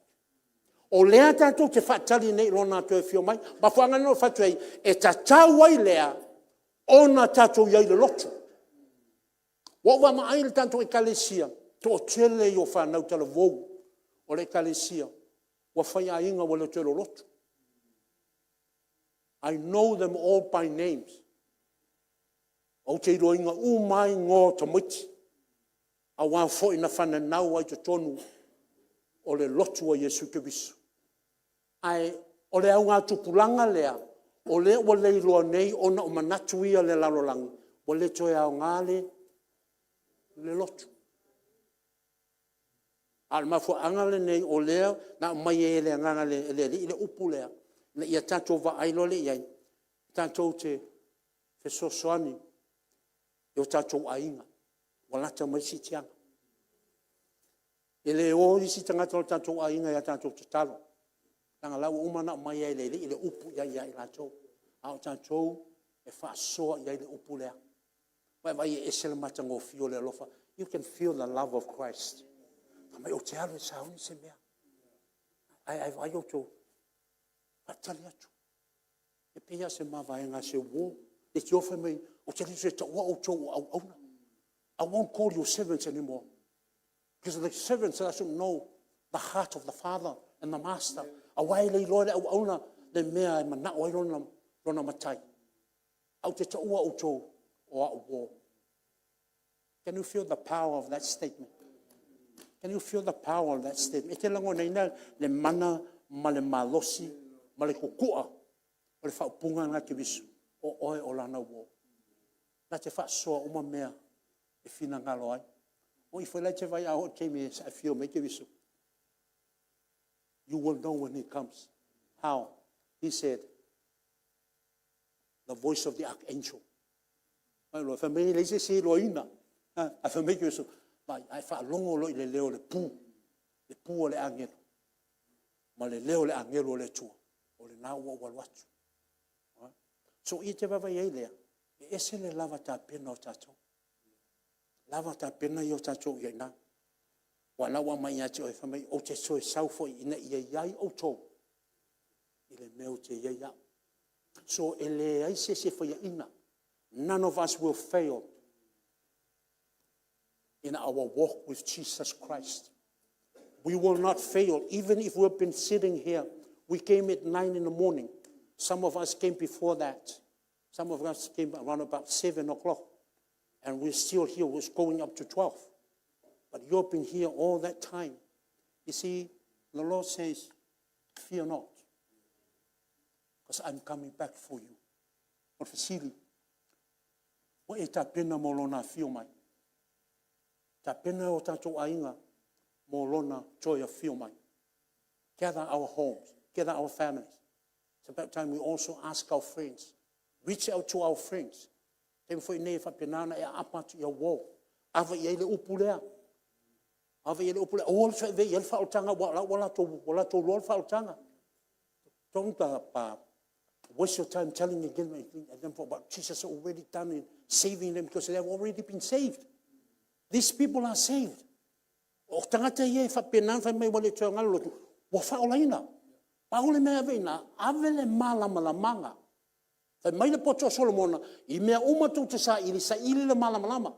O lea tatou te faatali nei i lona toe afio mai. Mafuaaga lena ua ou fai atu ai, e tatau ai lea ona tatou i ai i le lotu. Ua ou vaavaai i le tatou ekalesia, toatele ia o fanau talavou o le ekalesia ua faiaiga ua le toe lotu. I know them all by names. Ou te iloaina uma lava igoa o tamaiti, aua foi na fananau ai i totonu o le lotu a Iesu Keriso. Ae o le augatupulaga lea, o lea ua leiloa nei ona o manatu ia o le lalolagi, ua le toe aoga le lotu. A o le mafuaaga lenei o lea na aumai ai e le Agaga o le Alii le upu lea, ina ia tatou vaai loa lea i ai, tatou te fesoasoani i o tatou aiga ua lata mai le siitiaga. E le o isi tagata o tatou aiga i a tatou tatalo, leaga o la ua uma ona aumai lava e le Alii le upu i ai ia i latou, a o tatou e faasoa i ai le upu lea. Vaai e ese le matagofie o le alofa. You can feel the love of Christ. Fai mai ou te alu e sauni se mea, ae vaai outou, faatali atu. E pei lava o se mavaega a se uo, leitioa fai mai ou te le toe taua outou o auauna. I won't call you servants anymore. Because the servants doesn't know the heart of the father and the master. Aua e le iloa e le auauna le mea e manao ai lona matai. Ae ou te taua outou o au uo. Can you feel the power of that statement? Can you feel the power of that statement? E te lagonaina le mana ma le malosi ma le kukua o le faaupuga lena a Keriso, o oe o lana uo. Na te faasoa uma mea e finagalo ai. O i foi la e te vaai a oo i le taimi e afio mai ai Keriso, you will know when he comes. How? He said, the voice of the archangel. Fai mai e leai se isi e iloaina. Ae fai mai Iesu, vaai, a e faalogo loa i le leo o le pu, le pu a le agelu, ma le leo o le agelu o le Atua, o lena ua ou alu atu. So i e te vaavaai i ai lea, e ese le lava tapena o tatou. Lava tapena ia o tatou i ai i ina. Aua o la ua aumai ia te oe, fai mai ou te toe sau foi ina ia i ai outou i le mea ou te i ai au. So e leai se isi e faiaina. None of us will fail in our walk with Jesus Christ. We will not fail even if we've been sitting here. We came at 9 in the morning. Some of us came before that. Some of us came around about 7 o'clock. And we're still here. We're going up to 12. But you've been here all that time. You see, the Lord says, Fear not, because I'm coming back for you. O le fesili, ua e tapena mo Lona afio mai? Tapena o tatou aiga mo Lona toe afio mai. Gather our homes, gather our families. It's about time we also ask our friends, reach out to our friends. Taimi foi nei e faapena ona e aapa atu i au uo. Ava i ai le upu lea. Ave i ai le upu lea, aua le toe ave i ai le faaolataga aua o la ua latou iloa le faaolataga. Don't waste your time telling again them for what Jesus already done in saving them, because they have already been saved. These people are saved. O tagata ia e faapena ona fai mai ua le toe aoga le lotu, ua faaolaina. Pau le mea e ave i ina, ave le malamalamaaga. Fai mai le poto a Solomona, i mea uma tou te saili, saili le malamalama.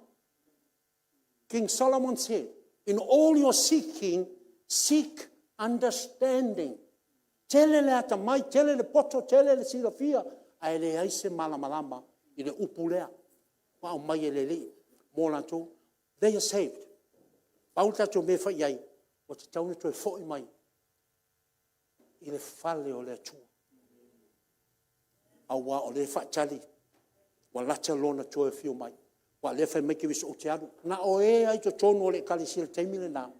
King Solomon said, in all your seeking, seek understanding. Tele le atamai, tele le poto, tele le silafia, ae leai se malamalama i le upu lea ua aumai e le Alii mo latou. They are saved. Pau le tatou mea e fai i ai, ua tatau ona toe foi mai i le fale o le Atua, aua o lea e faatali, ua lata Lona toe afio mai. Aua o lea e fai mai Keriso ou te alu. Na o e lava i totonu o le ekalesia i le taimi lena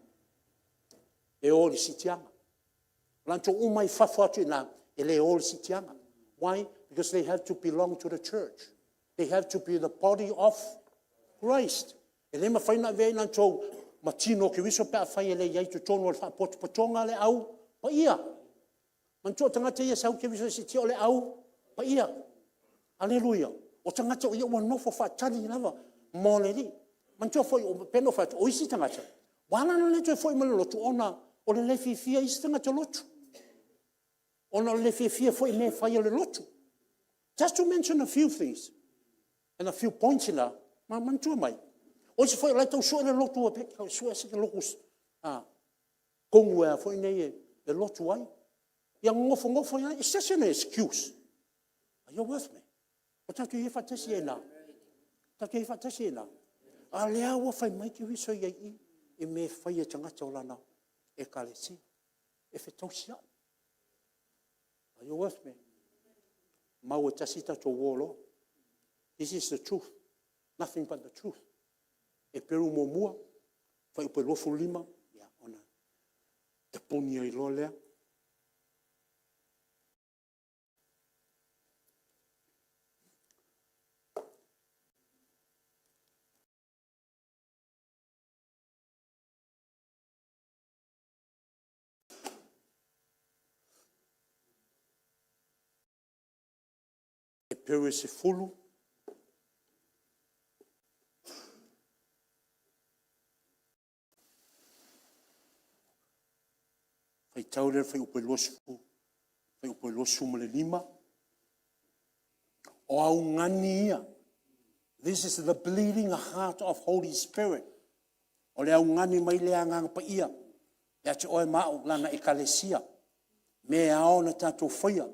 e o i le siitiaga. O latou uma i fafo atu i ina, e le o i le siitiaga. Why? Because they have to belong to the church. They have to be the body of Christ. E le mafai ona avea i latou ma tino o Keriso pe afai e le i ai i totonu o le faapotopotoga a le Au Paia. Manatua o tagata ia e sau Keriso i le siitia o le Au Paia. Aleluia! O tagata ia ua nofo faatali lava mo le Alii. Manatua foi pei ona ou fai atu, o isi tagata ua ala ona le toe foi mai i le lotu ona o le le fiafia o isi tagata lotu, ona o le le fiafia foi i mea e fai a le lotu. Just to mention a few things and a few points ina, ma manatua mai, o isi foi o la e tau sue le lotu, e sue se lotu tonu foi nei e lotu ai. Ia nofonofo ai lava, it's just an excuse. Are you with me? O tatou i ai faatasi ai i ina. Tatou te i ai faatasi ai i ina. A o lea ua fai mai Keriso i ai i i, i mea e fai e tagata o lana ekalesia. E fetausiai. Are you with me? Mau e tasi tatou uo loa. This is the truth, nothing but the truth. Eperu 1, fuaiupu e 25, ia ona tapuni ai loa lea. Eperu e 10, faitau lea i le fuaiupu e 20, fuaiupu e 25. O augani ia, this is the bleeding heart of Holy Spirit. O le augani mai lea a Agaga Paia ia te oe ma au, Lana Ekalesia, mea e ao ona tatou faia,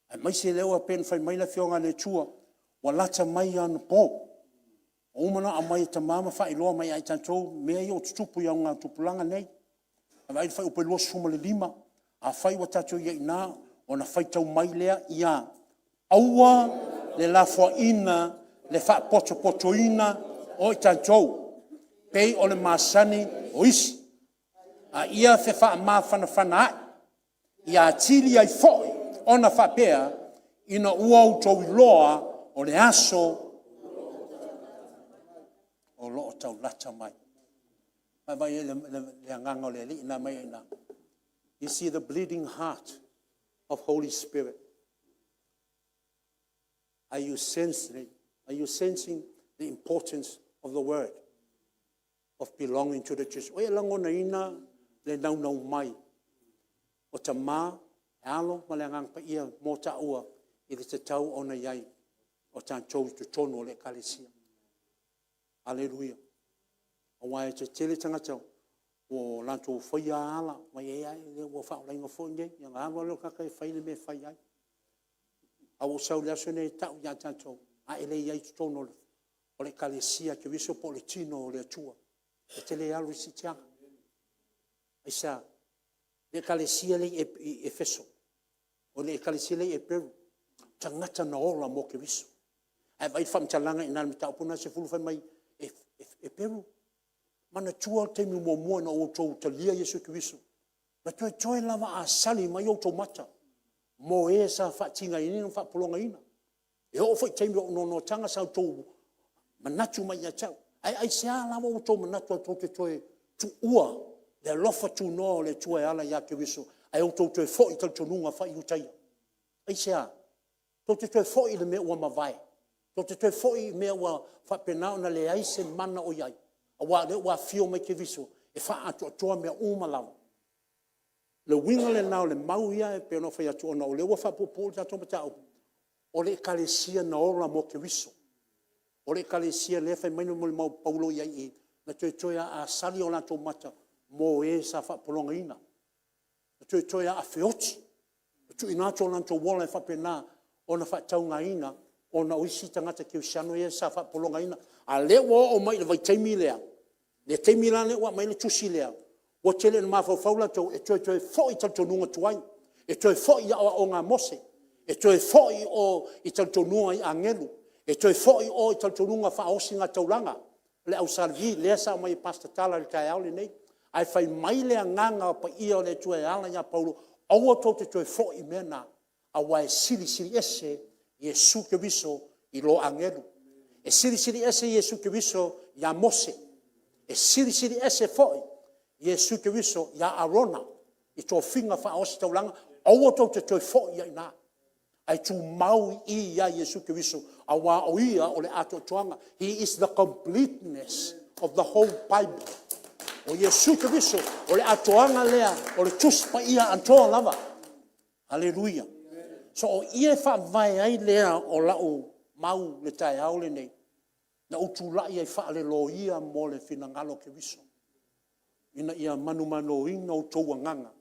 aemaise lea ua pei ona fai mai le Afioga a le Atua, ua lata mai ana po. Ua uma ona aumai e Tama ma faailoa mai ia i tatou mea ia ua tutupu i augatupulaga nei. Vaai i le fuaiupu e 25, afai ua tatou i ai i ina, ona faitau mai lea ia aua le lafoaiina le faapotopotoina o i tatou, pei o le masani o isi, a ia fefaamafanafanaai, ia atili ai foi ona faapea, ina ua outou iloa o le aso o lo o tau lata mai. Vaavaai i ai i le agaga o le Alii lena e aumai ai i ina. You see the bleeding heart of Holy Spirit. Are you sensing the importance of the word of belonging to the church? Ua e lagonaina le naunau mai o Tama, Alo ma le Agaga Paia mo taua i le tatau ona i ai o tatou i totonu o le ekalesia. Aleluia. Aua e toatele tagata ua latou faia lava ala, ua faaolaina foi nei, ona alu lava lea o le tagata e fai le mea e fai ai. Ae ua ou sau i le aso lenei e tau ia tatou, a e le i ai i totonu o le Ekalesia a Keriso po o le tino o le Atua, e te le alu i le siitiaga. Aisea? Le ekalesia lea i Efeso, o le ekalesia lea i Eperu, tagata na ola mo Keriso. Ae vaai i le faamatalaga i ina i le mataupu lena 10 fai mai, Eperu, manatua le taimi muamua na outou talia ai Iesu Keriso, na toetoe lava a sali mai outou mata mo e sa faatigaina ma faapologaina. E oo foi i taimi o ou noanoataga sa outou manatu mai ia te au. Ae aisea la ua outou manatu ai tou te toe tuua le alofa tunoa o le Atua e ala ia Keriso ae outou toe foi i talitonuga faa-Iutaia? Aisea? Tou te toe foi i le mea ua mavae? Tou te toe foi i mea ua faapena ona leai se mana o i ai, aua o lea ua afio mai Keriso e faaatoatoa mea uma lava? O le uiga lena o le mau ia e pei ona ou fai atu ona o lea ua faapuupuu le tatou mataupu, o le Ekalesia na ola mo Keriso. O le Ekalesia lea e fai mai le molimau a Paulo i ai i i, na toetoe lava a sali o latou mata mo e sa faapologaina. Na toetoe lava a feoti ma tuuina atu o latou ola e faapena ona faataugaina ona o isi tagata kerisiano ia sa faapologaina. A o lea ua oo mai i le vaitaimi lea, le taimi la lea ua aumai ai le tusi lea, ua tele ina mafaufau latou e toe foi i talitonuga tuai, e toe foi i aoaoga a Mose, e toe foi i o i talitonuga i agelu, e toe foi i o i talitonuga faaosigataulaga a le au Salevi lea sa aumai e Pastor Tala i le taeao lenei. Ae fai mai le Agaga Paia o le Atua e ala ia Paulo, aua tou te toe foi i mea na, aua e silisili ese Iesu Keriso i lo agelu, e silisili ese Iesu Keriso ia Mose, e silisili ese foi Iesu Keriso ia Arona i tofiga faaositaulaga. Aua tou te toe foi ai i ina, ae tumau i i ia Iesu Keriso, aua o Ia o le atoatoaga. He is the completeness of the whole Bible. O Iesu Keriso o le atoaga lea o le Tusi Paia atoa lava. Aleluia! So o i e faavae ai lea o lau mau i le taeao lenei, na ou tulai ai faale-loia mo le finagalo o Keriso, ina ia manumaloina outou agaga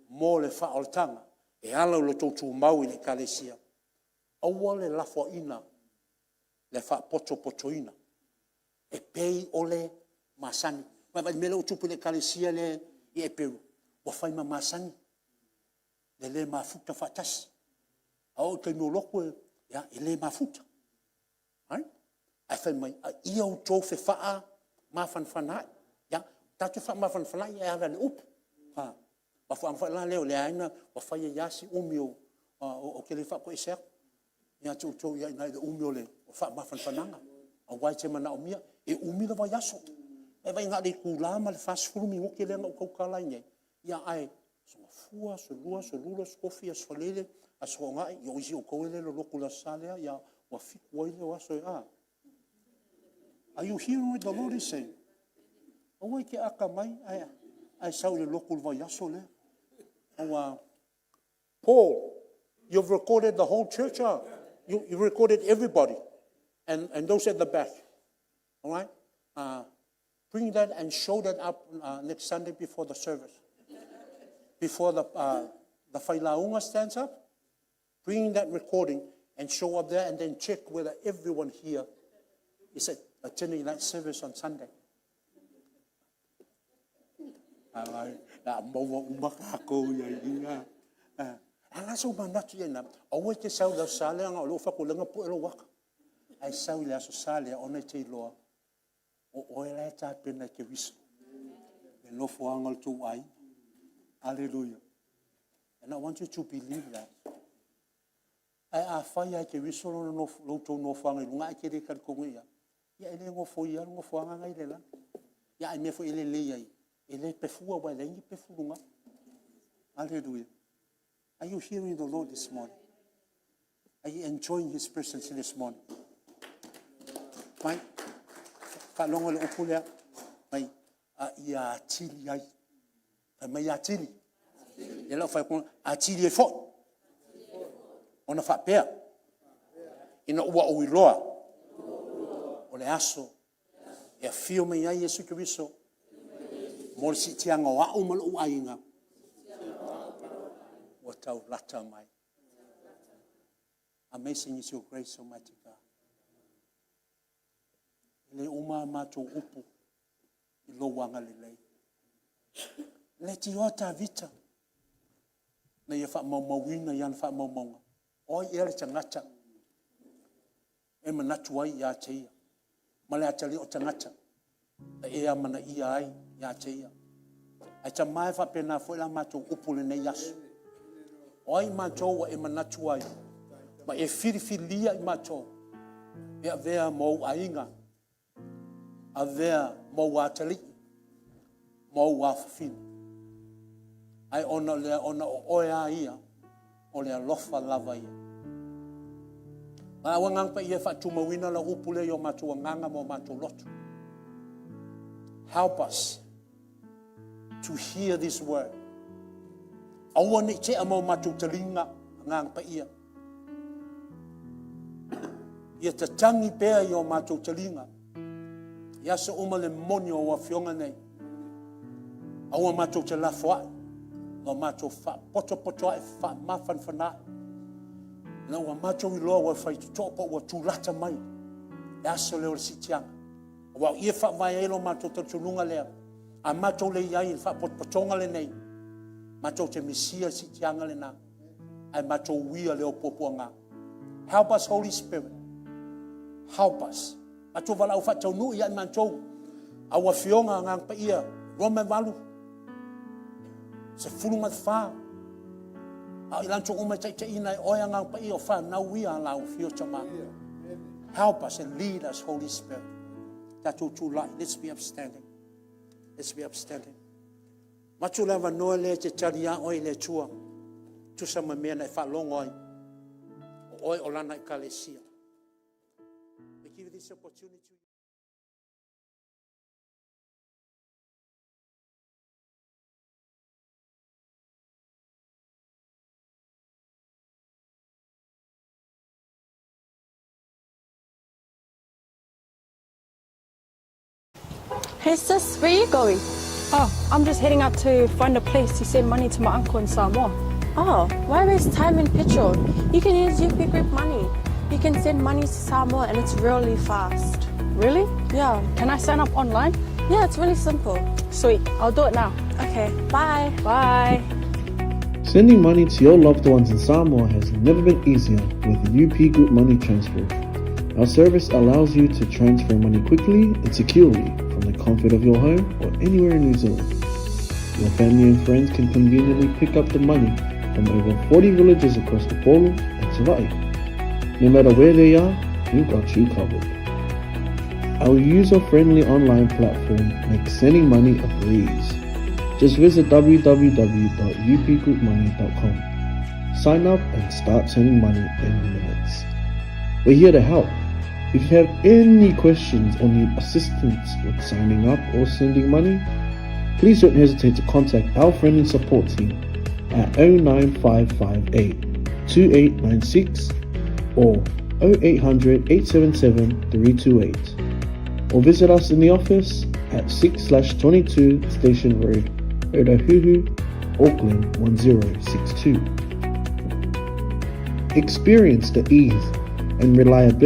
mo le faaolataga e ala i lo outou tumau i le Ekalesia. Aua le lafoaiina le faapotopotoina e pei o le masani. Vaai i le mea lea ua tupu i le ekalesia lea i Eperu, ua fai ma masani le le mafuta faatasi. A oo i taimi o lotu e le mafuta, right? Ae fai mai, a ia outou fefaamafanafanaai. Ia, tatou faamafanafanaai e ala i le upu. O le mafuaaga foi la lea ua fai ai lava si umi ou te le faatoese atu ia te outou i ina i le umi o le faamafanafanaga, aua e te manaomia. E umi le vaiaso. Vaai na o le itula ma le 40 minute lea na ou tautala ai nei, ae aso Gafua, aso Lua, aso Lula, aso Tofi, aso Faraile, aso Toonai, ia o isi o outou e le alu lotu i le aso Sa lea, ia ua fitu ai lea o aso e a? Are you hearing what the Lord is saying? Aua e te atamai ae sau i le lotu i le vaiaso lea. Aua, Paul, you've recorded the whole church, huh? You recorded everybody and those at the back. All right? Bring that and show that up next Sunday before the service. Before the failauga stands up, bring that recording and show up there and then check whether everyone here is attending that service on Sunday. A maua uma tatou ia i ina. A la sou manatu i ina, aua e te sau i le Aso Sa leaga o lea ua ou fai atu o lea na pue lou ata. Ae sau i le Aso Sa lea ona e te iloa o oe la e tapena e Keriso le nofoaga o le tou aiga. Aleluia. And I want you to believe that. Ae afai lava e Keriso lo outou nofoaga i luga ae e te le talitonu i ai, ia e le nofoia lava le nofoaga na e i le lalo. Ia a mea foi e lelei ai, e le pefua aua e leai ni pefu i luga. Aleluia. Are you hearing the Lord this morning? Are you enjoying his presence this morning? Mai, faalogo i le upu lea, mai, a ia atili ai. Fai mai atili. Lea la ua fai atu, atili ai foi. Ona faapea, ina ua ou iloa, o le aso e afio mai ai Iesu Keriso mo le siitiaga o au ma lou aiga, ua tau lata mai. Amazing is your grace, Almighty God. E le uma a matou upu i lou agalelei. E leitioa Tavita. ina ia faamaumauina i ana faamaumauga, o ai ea le tagata e manatu ai ia te ia, ma le atalii o tagata na e amanaia ai ia te ia. Ae Tama e faapena foi la matou upu i lenei aso. O ai matou ua e manatu ai, ma e filifilia i matou e avea ma ou aiga, avea ma ou atalii, ma ou afafine. Ae ona o lea, ona o oe lava ia, o le alofa lava ia. Valaau Agaga Paia e faatumauina lau upu lea i o matou agaga ma o matou loto. Help us to hear this word. Aua ne i tea ma o matou taliga, Agaga Paia. Ia tatagi pea i o matou taliga. I aso uma le moni o Afioga nei. Aua matou te lafoai, ma matou faapotopoto ai, faamafanafana ai. Ina ua matou iloa ua faitotoa po ua tulata mai le aso lea o le siitiaga. Aua o i e faavae ai lo matou talitonuga lea, a matou le i ai i le faapotopotoga lenei, matou te misia le siitiaga lena, ae matou uia lea o puapuaga. Help us, Holy Spirit. Help us. Matou valaau faataunuu ia i matou. Au Afioga Agaga Paia, Roma 8, 14. A o i latou uma e taitaiina e oe Agaga Paia o fanau ia a lau afio Tama. Help us and lead us, Holy Spirit. Tatou tulai. Let's be upstanding. Let's be upstanding. Matu le avanoa lea e te tali a oe i le Atua. Tusa ma mea na e faalogo ai. O oe o lana ekalesia. We give you this opportunity. Hey sis, where are you going? Oh, I'm just heading out to find a place to send money to my uncle in Samoa. Oh, why waste time and petrol? You can use UP Group Money. You can send money to Samoa and it's really fast. Really? Yeah. Can I sign up online? Yeah, it's really simple. Sweet, I'll do it now. Okay, bye. Bye. Sending money to your loved ones in Samoa has never been easier with UP Group Money Transfer. Our service allows you to transfer money quickly and securely from the comfort of your home or anywhere in New Zealand. Your family and friends can conveniently pick up the money from over 40 villages across Upolu and Savai'i. No matter where they are, we've got you covered. Our user-friendly online platform makes sending money a breeze. Just visit www.upgroupmoney.com. Sign up and start sending money in minutes. We're here to help. If you have any questions or need assistance with signing up or sending money, please don't hesitate to contact our friendly support team at 09558 2896 or 0800 877 328 or visit us in the office at 6/22 Station Road, Otahuhu, Auckland 1062. Experience the ease and reliability